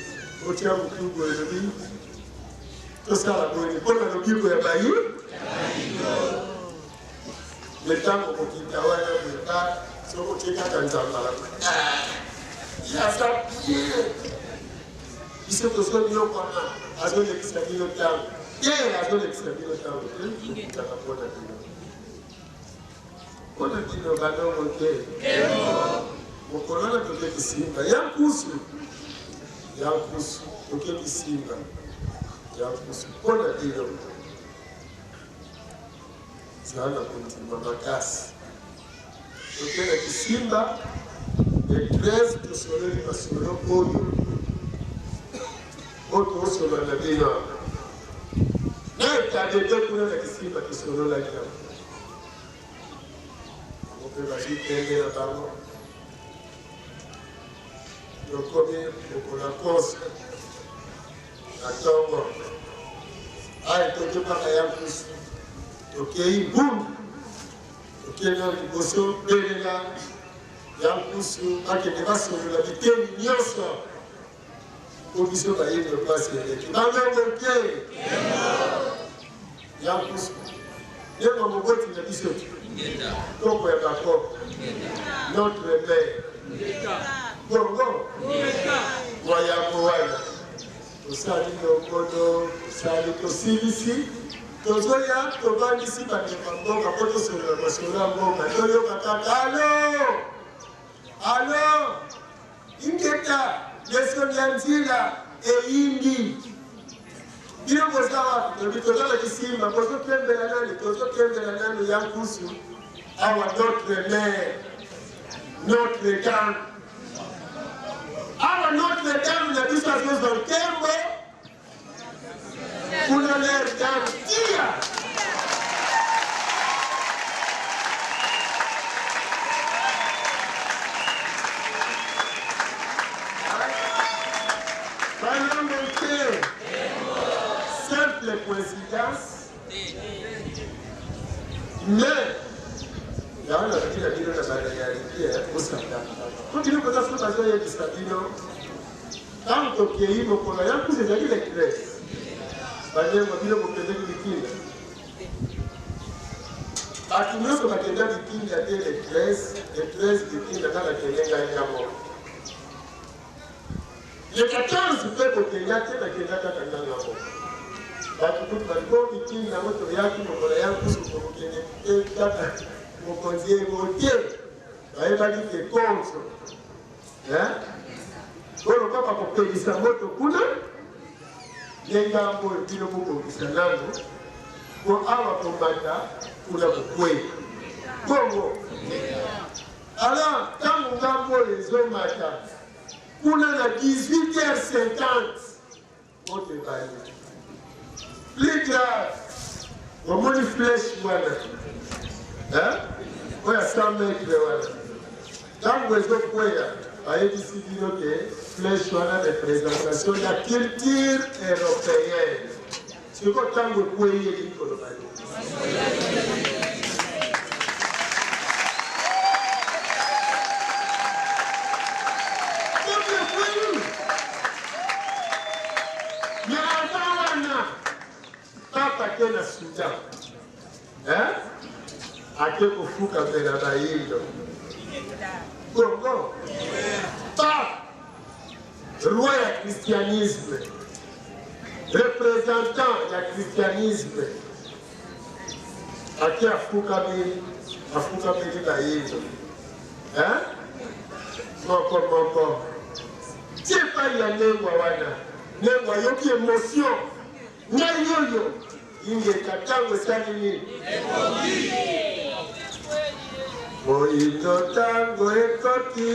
Otya motu boye lobi. Tosala boye mpo na lobiko ya bayi. Me ntango kokita wana boye ba soki otie kaka nzambala boye. Eh! Ya sa bien. Biso tozonyokwama, azolekisa bino ntango te, azolekisa bino ntango te, tokutaka mpo na bino, mpo na bino balongo te. Mokolo wana toke kisimba ya nkusu, ya nkusu, toke kisimba ya nkusu mpo na bino. Zala na kondima makasi. Toke na kisimba le 13 tosololi masolo oyo oyo tokosolola na bino awa na etade te kuna na kisimba tosololaki yango bango mpe bazwi pembe na bango tokomi mokolo ya konse na ntongo aye toke mpaka ya nkusu tokei mbundu Tokenda liboso belela ya nkusu bakende basolola biteni nyonso mpo biso bayindo mpasi eleki balongo te ya nkusu ndeko moboti na biso koko ya bakoko notre mère bongo wayambo wana Tosali longono, tosali, tosilisi, tozoya tovandisi bandeko ya mboka mpo tosolola masolo ya mboka, toyoka kaka alo alo, ingeta lesoni ya nzila eyindi. Bino boza wapi? Tolobi toza na kisimba. Bozokembela nani? Tozokembela nani ya nkusu awa, notre mère, notre dame. Awa Notre Dame na biso azozwa nkembo kuna leur dame tia Balongo te simple coïncidence mais yango nalobi na bino na barealité bosanda po bino koza so bazoyebisa bino ntango tokei mokolo ya nkusu ezali le 13 banyengo bino bokendeki bitinda bato nyonso bakenda bitinda te le 13 le 13 bitinda nga nakende ngai nga moko Le 14 mpe kokenda te, nakenda kaka nga nga moko. Bato kutu balingo bitinda yango toyaki mokolo ya nkusu kokende te kaka mokonzi ebo te bayebaki ke contre oyo kaka kopelisa moto kuna nde ngambo oyo bino bobongisa nano mpo awa komata kuna kokwei bongo alors ntango ngambo oyo ezomata Kuna na 18h50 moto ebandi. Plus grave, omoni flèche wana hein? Oyo ya 100 mètre wana. Ntango ezokweya, bayebisi bino ke flèche wana representation ya culture européenne. Sikoyo ntango ekweyi elingi koloba nini? Soki ekweyi, mais avant wana papa ake na Soudan, hein? Ake kofukamela bayindo Congo, pape roi ya christianisme, représentant ya christianisme, ake afukami, afukameli bayindo, hein? Moko moko ti epai ya Nengwa wana, Nengwa ayoki emotion, ngai oyo ingeta ntango esali nini? Moyindo ntango ekoti.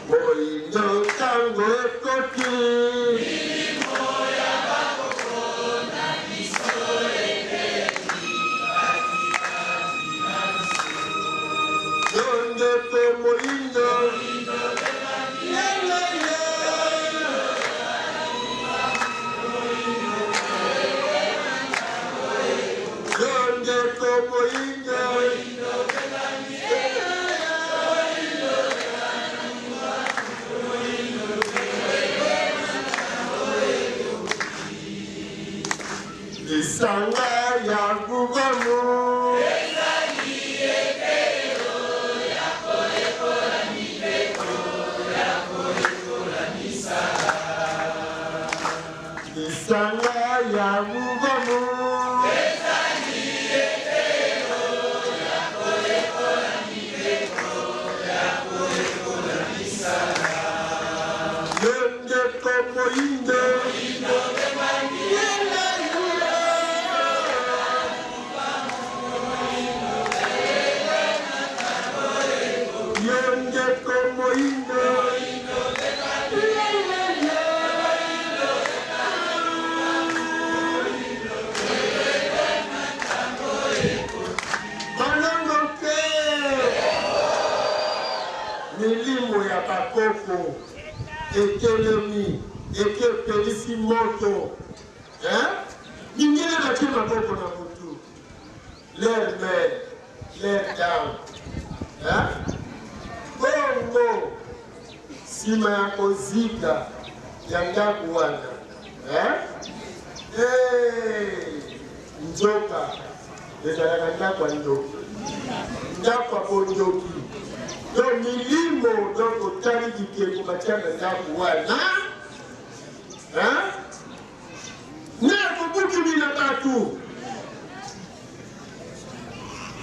Moyindo ntango ekoti. Yo ndeko moyindo. Yo ndeko moyindo. Lisanga ya Gubamu. Lisanga ya Gubamu. Yo ndeko moyindo. Yo ndeko moyindo. Balongo te. Milimo ya bakoko etelemi eke epelisi moto, hein? Mindele batie maboko na mutu, leur mère, leur dame, hein? Bongo nsima ya kozika ya ndako wana, hein? Hey, nzoka ezalaka ndako ya ndoki, ndako ya bondoki. Donc milimo, donc otali bikeko batia na ndako wana, hein? Nde akobukimina bato.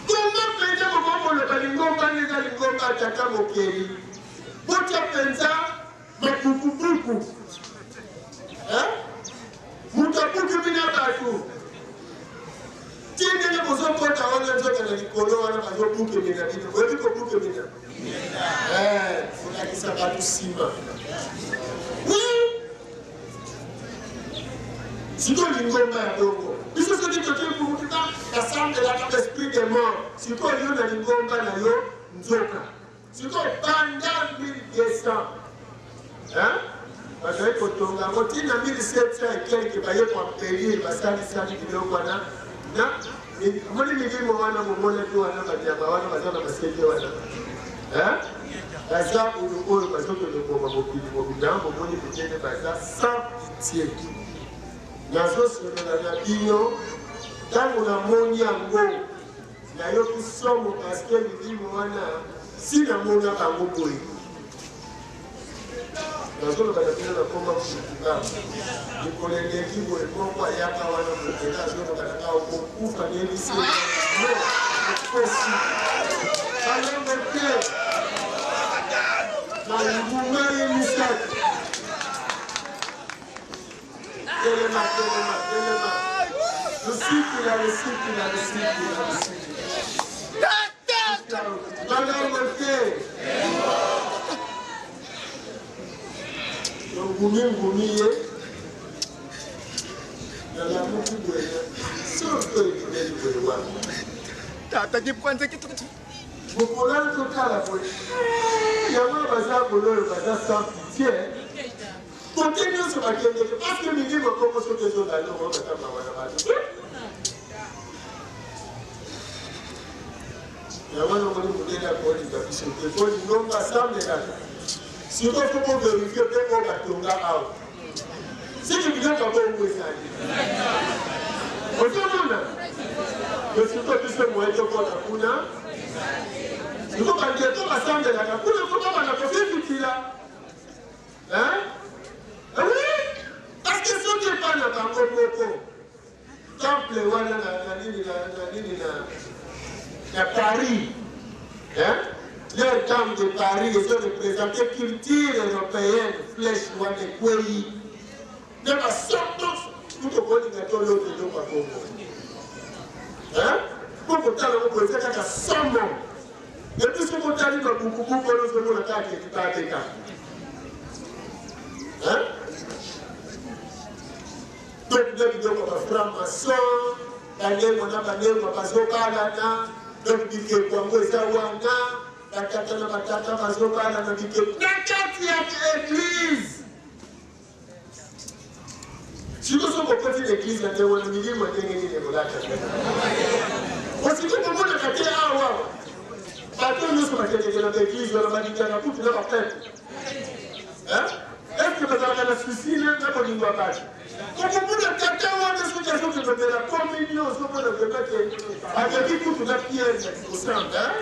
Koma mpenza bokomoloba lingomba nde eza lingomba ya tata mokeli, botya mpenza mabukubuku, hein? Moto abukimina bato ti ndenge bozokota wana, nzoka na likolo wana bazobukemela bino. Boyebi kobukemela, kolakisa bato nsima. Sikoyo lingomba ya bongo, biso soki toki kumutuka basambelaka esprit de mort. Sikoyo yo na lingomba na yo nzoka. Sikoyo banda 1200, hein? Bazali kotonga yango ntina 1700 et quelque, baye koampelir, basalisali biloko wana na moni milimo wana bomonaki wana, banyama wana baza na maseke wana, hein? Baza oyo oyo bazokende koboma mokili mobimba. Bomoni mindele baza sans pitié. Nazosolola na bino, ntango namoni yango nayoki somo, parce que milimo wana si namona bango boye. Nazoloba na bino, nakoma mutuka mikolo eleki boye, moko ayaka wana mokela azoloba na nga okokufa, nayebisi no okosi balongo te na nguma ye misato. Telema, telema, telema, lusikila, lusikila, lusikila, lusikila, balongo te. Ngumi ngumi ye. Nalamuki boye sorte oyo ebimeli boye wana. Tata kipwanza kitu kitu. Mokolo wana totala boye eh, yango baza boye oyo baza sans pitié kote nyonso bakendeke parceke milimo bongo soki ezolanda yango baza mawa na bato. Yango wana omoni mondele akolinga biso te po lingomba asambelaka sikoyo fo boverifie mpe oyo batonga awa siki biloko bongo ezali ozomona me sikoyo biso moye tokota kuna sikoyo bandeko basambelaka kuna fo babanda kofifikila. Oui, parce que soki epai na bango moko temple wana na nini na nini na Paris, hein? Leur temple de Paris ezo représenter culture européenne, flèche wana ekwei nde basoto kutu kolinga tolota eloko ya bongo, hein? Po kotala ngo boye eza kaka somo. Epuis soki otali babukubuku wana ozomona kaka ekipateka, hein? Donc nde biloko ya bafranc maçon balengwa na balengwa bazobalana, donc bikeko yango eza wana, batata na batata bazobalana bikeko na kati ya eglise. Sikoyo soki okoti na eglise ya ndenge wana, milimo ya ndenge nini ekolata? Osiki komonaka te awa bato nyonso bakendeke na baeglise wana balingaka kutu na bapeple, eske bazalaka na susi na bolingo ya bato? Okomona tata wana soki azokende communion, ozomona vraiment ke akeki kutu na pierre na kosamba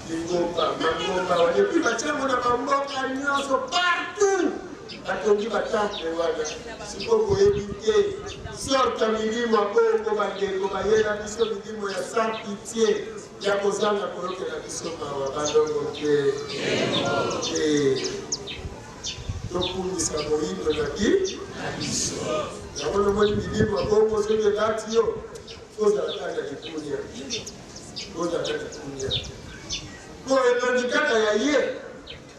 lingomba mangomba wana. Epuis batiango na bamboka nyonso partout, batongi batemple wana. Sikoyo boyebi te sorte ya milimo ya bongo bandeko bayela biso, milimo ya sans pitié, ya kozanga koyokela biso mawa. Balongo te te, tokumisa moyindo na biso. Yango nomoni milimo ya bongo soki elati yo, ozala kaka na likunia, ozala kaka likunia, po elongi kaka ya ye,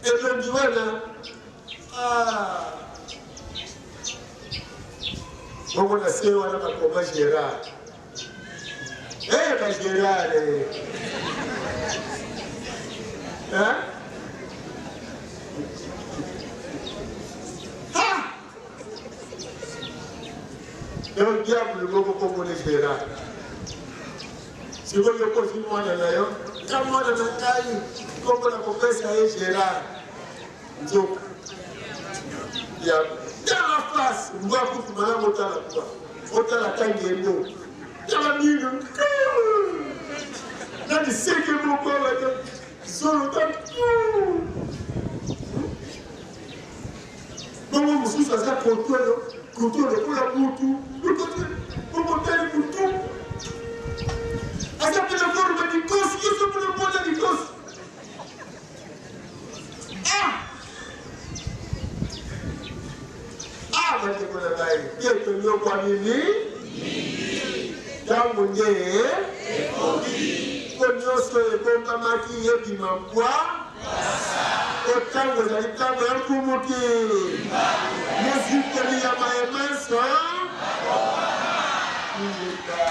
elongi wana bongo na se wana bakoma Gérard, eh ba Gérard, eh ha. Donc diable moko komona Gérard. Sikoyo okosi mwana na yo, ka mwana na ngai kombo na kopesa ye Gérard, nzoka ya tala face mbwa kutu malamu, otala kwa otala tangembo, tala mino na liseke moko awa, zolo ta bongo. Mosusu aza kotoyo koto lokola mutu, bongo tali mutu aza pena forme likosi, yeso mpona mpona likosi. Ah ah, bandeko na ngai, ye tonyokwami nini ntango nde mpo nyonso ebombamaki yebima mbwa, po ntango ezali ntango ya nkumuki mozikoli ya mayemanso. Ingeta.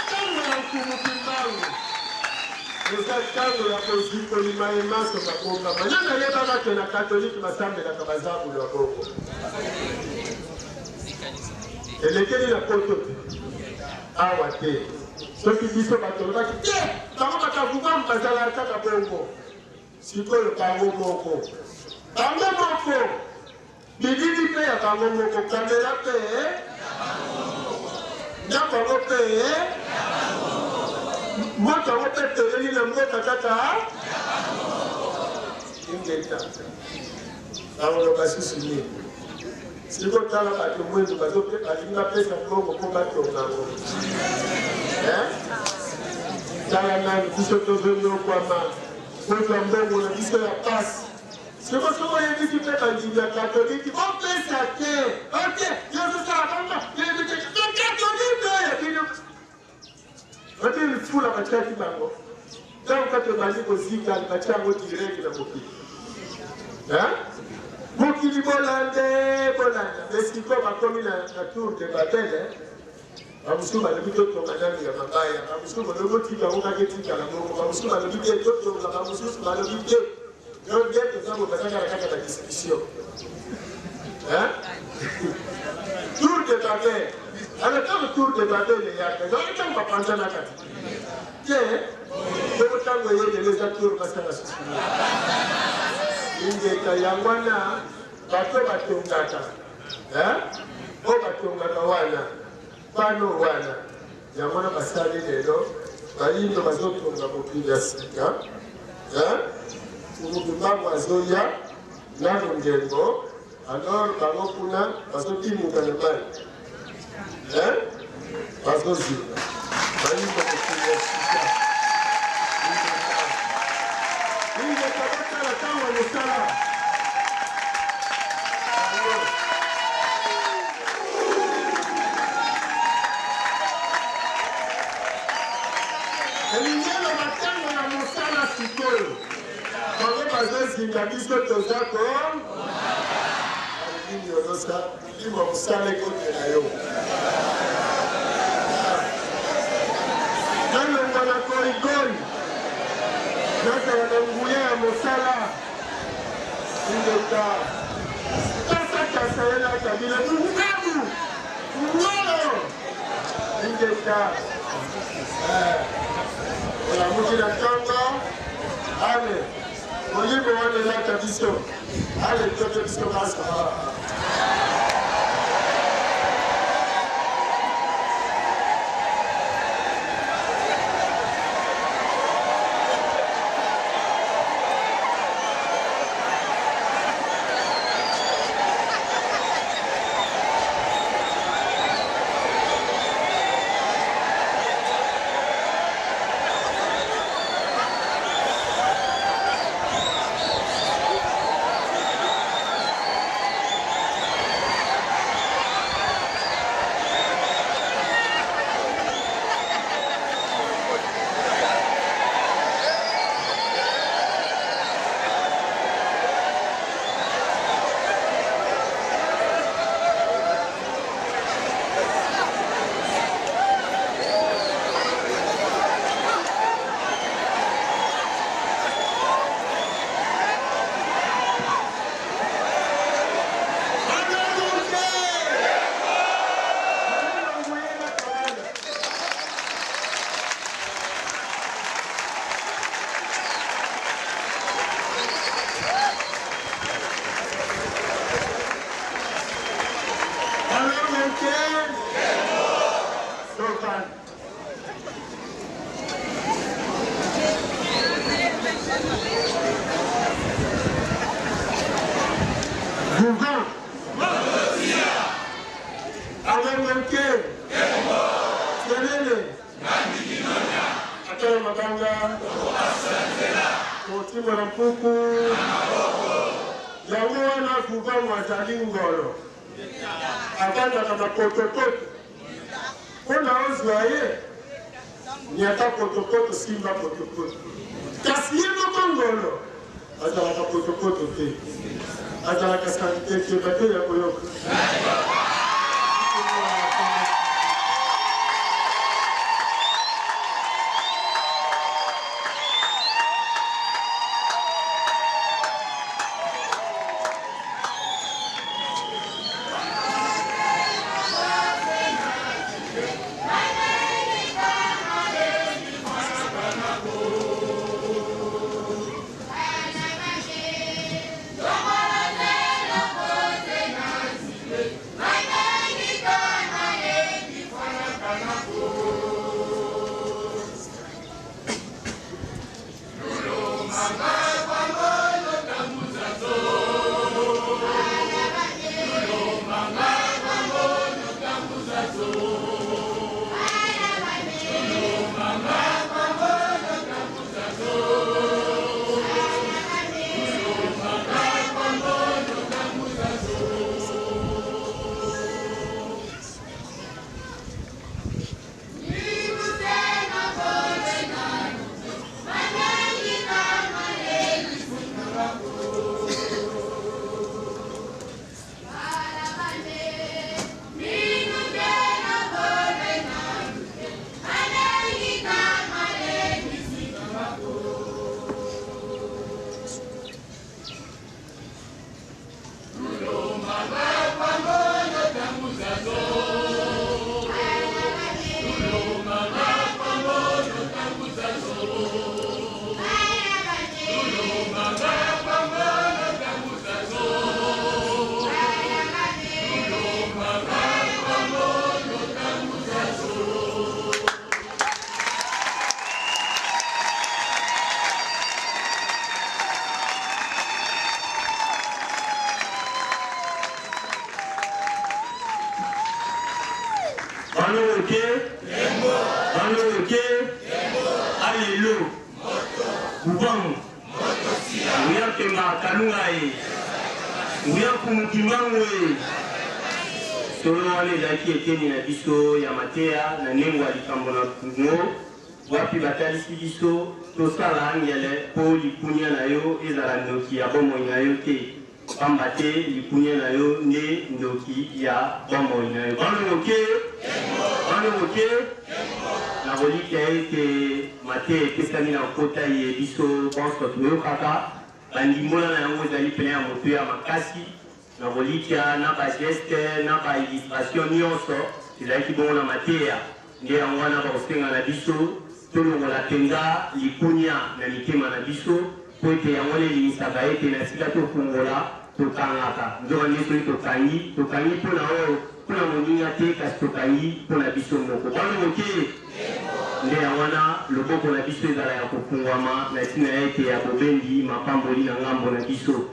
Ntango ya nkumuki mbangu eza ntango ya kozikoli mayemanso babombama. Nani ayebaka ke na katolike basambelaka bazabulu ya bongo? Elekeli na poto te, awa te. Soki biso bato olobaki te, bango bakavukamu bazalaka kaka bongo. Sikoyo bango moko, bango moko bilili mpe ya bango moko, kamera mpe ndako yango mpe moto yango mpe teleli na mboka kaka. Ingeta. Bakoloba susu nini? Sikoyo tala bato mwindu balingi bapesa mbongo mpo batonga yango. Tala nani biso tozonyokwama kozwa mbongo na biso ya pasi. Sikoyo soki oyebisi mpe bandimi ya katoliki bopesa te, ok, yozosala bongo yebi te katolike oyo ya bino obi lifula batiaki bango. Ntango kaka ebandi kozika, batia yango direct na mokili. Hein? Mokili bolande, bolanda. Mais sikoyo bakomi na, na tour de Babel, hein? Bamosusu balobi totonga nanu ya mabaya, bamosusu balobi botika yango kaka etikala bongo, bamosusu balobi te totonga, bamosusu balobi te. Donc nde toza boye, baza kaka kaka na discussion. Hein? Tour de Babel. Alors ntango tour de Babel eyaka, ezalaki ntango bapanzanaka te. Te, bongo ntango eye lelo eza tour basala susu nini? Ingeta yango wana bato batongaka. Hein? Oyo batongaka wana, bano wana, yango wana basali lelo bayindo bazotonga mokili ya sika. Hein? Mfumu Kimbangu azoya nano ngembo, alors bango kuna bazotimuka na mai. Hein? Bazozinga. Bayindo mokili ya sika. Ingeta botala ntango ya mosala. Elingi eloba ntango ya mosala sikoyo. Bango bazozinga biso toza ko alingi nyolosa molimo ya mosala ekotela yo. Nalongwa na korigori nazala na nguya ya mosala. Ingeta. Kasa kasa ye na Kabila ngabu ngolo. Ingeta. Eh. Olamuki na ntongo. Ale. Molimo wana elata biso. Ale toke biso basa. Kotimbola mpuku yango wana vuvangu azali ngolo avandaka na potopoto mpo na ozwa ye nyata potopoto simba potopoto kasi ye moko ngolo azalaka potopoto te azalaka salite te bato ya koyoka. Bano oke? Bano oke? Alelo. Kubangu. Nguya Mpemba Kalunga e. Nguya Mfumu Kimbangu e. Solo wana ezalaki eteni na biso ya mateya na ndenge ya likambo na ngo wapi batalisi biso tosala angele mpo likunya na yo ezala ndoki ya bomoi na yo te, pamba te likunya na yo nde ndoki ya bomoi na yo. Bano moke, bano moke, nakolikya ete mateya epesami na nkota ye biso bonso toyokaka bandimbola na yango ezali pene ya motuya makasi. Nakolikya na bageste na ba illustration nyonso ezalaki bongo na mateya. Nde yango wana bakosenga na biso tolongola mpenza likunya na mitema na biso, mpo ete yango wana elingisaka ete na esika tofungola, tokangaka. Nzokande soki tokangi, tokangi mpo na oyo, mpo na moninga te, kasi tokangi mpo na biso moko. Bana moke, nde yango wana loboko na biso ezala ya kofungwama na ntina ete ya bobendi mapamboli na ngambo na biso.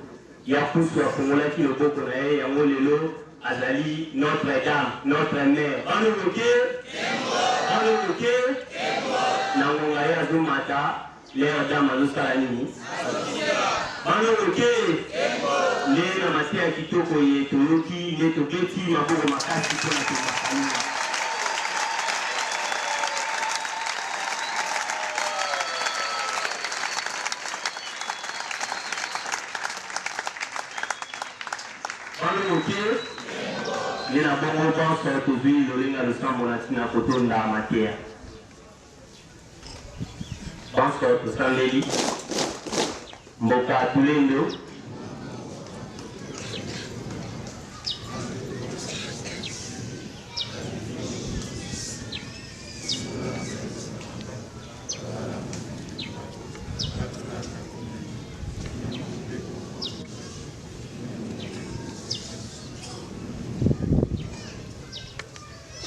Ya Kusu afungolaki loboko na ye, yango lelo azali notre dame, notre mère. Bana moke, bana moke, na ngonga ye azomata, leur dame azosala nini? Bana moke, nde na mateya kitoko ye toyoki, nde tobeti maboko makasi mpo na Pemba Kalunga. Bana moke, nde na bongo banso tozwi lolenge ya losambo na ntina kotonda mateya. Banso tosambeli mboka Tulendo.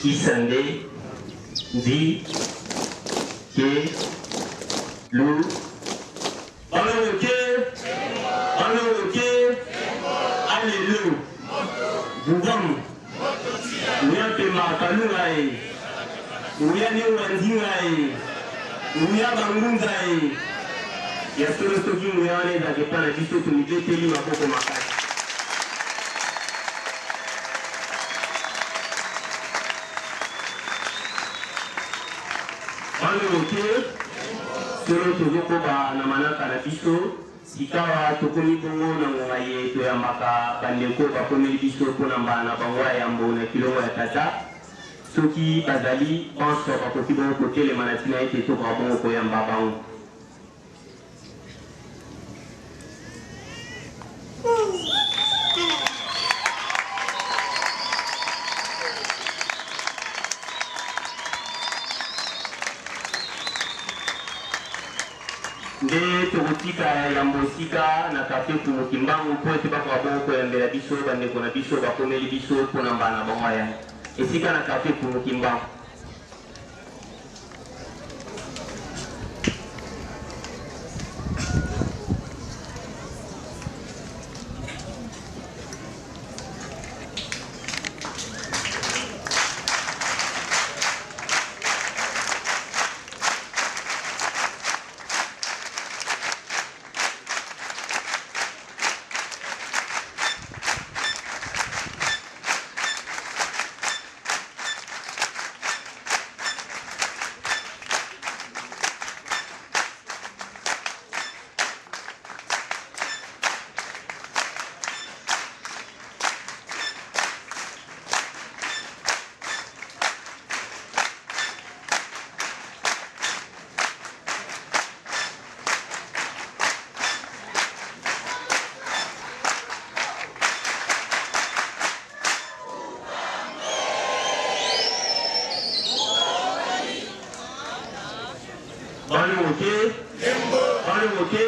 Isande, Ndi, Ke, Lu, Bana moke, bana moke, alelo, Bubangu, Nguya Mpemba Kalunga e, Nguya Nionga Nzinga e, Nguya Bangunza e. Ya solo soki nguya wana ezalaka epai na biso, tomibeteli maboko makasi. Bana moke, solo tozokoba na manaka na biso. Sikawa tokomi bongo na ngonga ye toyambaka bandeko bakomeli biso mpo na mbala na bango ya yambo na kilongo ya Tata. Soki bazali banso bakoki bongo kotelema na ntina ete tokoka bongo koyamba bango. Nde tokotika yambo esika na quartier Mfumu Kimbangu mpo ete bakoka bongo koyambela biso bandeko na biso bakomeli biso mpo na mbala na bango ya yambo esika na quartier Mfumu Kimbangu. Bana moke, bana moke,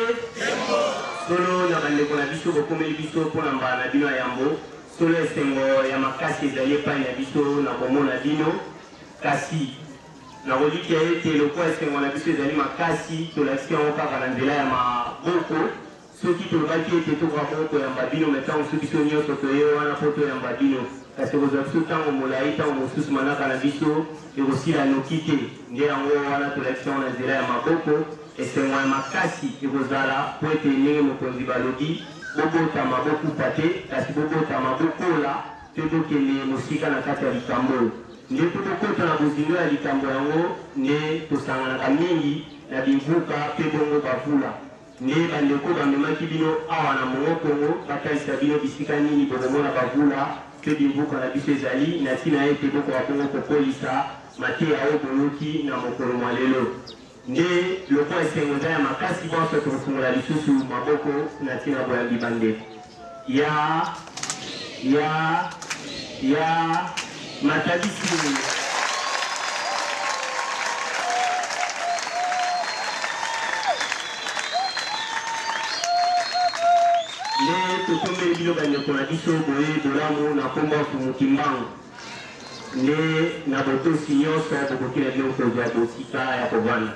solo na bandeko na biso bokomeli biso mpo na mbala na bino ya yambo. Solo esengo ya makasi ezali epai na biso na komona bino, kasi nakolikya ete lokola esengo na biso ezali makasi, tolakisi yango kaka na nzela ya maboko. Soki tolobaki ete tokoka bongo koyamba bino, me ntango mosusu biso nyonso toye wana mpo toyamba bino, kasi ekozwa biso ntango molai, ntango mosusu manaka na biso ekosila noki te. Nde yango wana tolakisi yango na nzela ya maboko. Esengo ya makasi ekozala mpo ete ndenge mokonzi balobi, Bobotama, bokufa te, kasi bobotama, bokola mpe bokende mosika na kati ya likambo oyo. Nde mpo bokota na bozindo ya likambo yango nde tosanganaka mingi na binvuka mpe bongo bavula. Nde bandeko bamemaki bino awa na Mongo Kongo batalisa bino bisika nini bokomona bavula mpe binvuka na biso ezali na ntina ete bokoka bongo kokolisa mateya oyo boyoki na mokolo mwa lelo. Nde lokola esengo eza ya makasi, banso tokofungola lisusu maboko na ntina boyambi bandeko ya ya ya matabisi. Nde totombeli bino bandeko na biso boye bolamu na nkombo ya Mfumu Kimbangu. Nde na botosi nyonso bokoki na bino kozwa bosika ya kovanda.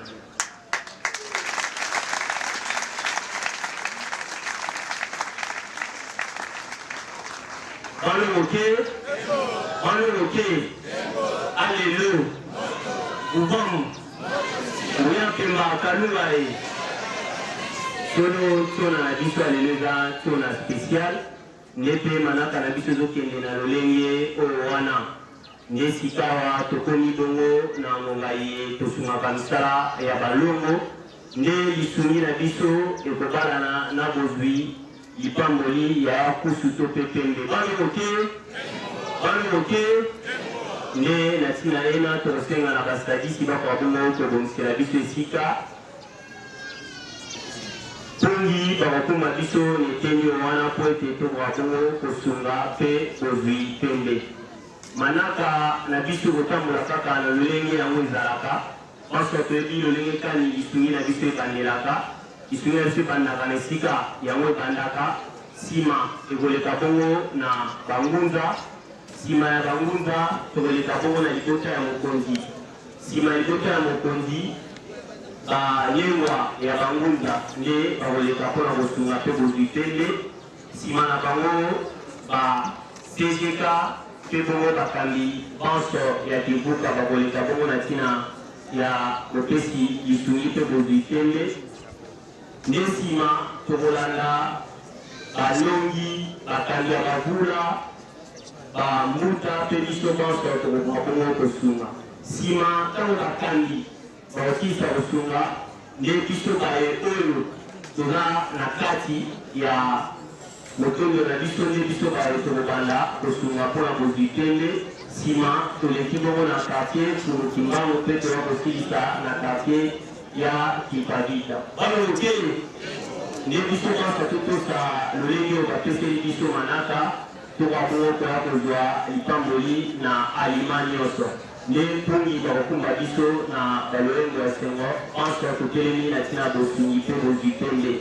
Bana moke, bana moke, alelo, ubamu, oya pemba kalunga e. Solo tona na biso ya lelo eza tona special. Nde mpe manaka na biso ezokende na lolenge oyo wana. Nde sikawa tokomi bongo na ngonga iye tosungaka misala ya balongo, nde lisungi na biso ekobalana na bozwi lipamboli ya kusu to mpe pembe. Bana moke, bana moke, nde na ntina ena tokosenga na basadisi bakoka bongo kobongisela biso esika. Mpongi bakokoma biso na eteni oyo wana mpo ete tokoka bongo kosunga mpe bozwi pembe. Manaka na biso ekotambola kaka na lolenge yango ezalaka. Banso toyebi lolenge kani lisungi na biso ebandelaka. Lisungi na biso ebandaka na esika yango ebandaka, sima ekoleka bongo na bangunza, sima ya bangunza tokoleka bongo na libota ya mokonzi. Sima ya libota ya mokonzi, ba lengwa ya bangunza nde bakoleka mpo na kosunga mpe bozwi pembe. Sima na bango, ba CGK mpe bongo bakambi banso ya Kimbuka bakoleka bongo na ntina ya bopesi lisungi mpe bozwi pembe. Nde sima tokolanda balongi, bakambi ya bavula, ba mbuta mpe biso banso tokokoka bongo kosunga. Sima ntango bakambi bakosilisa kosunga, nde biso baye oyo toza na kati ya motondo na biso, nde biso baye tokobanda kosunga mpo na bozwi pembe. Sima toleki bongo na quartier Mfumu Kimbangu mpe toya kosilisa na quartier ya Kimpavita. Bana moke, nde biso banso totosa lolenge oyo bapeseli biso manaka, tokoka bongo koya kozwa lipamboli na alima nyonso. Nde mpungi bakokumba biso na baloyembo ya esengo, banso totelemi na ntina ya bosungi mpe bozwi pembe.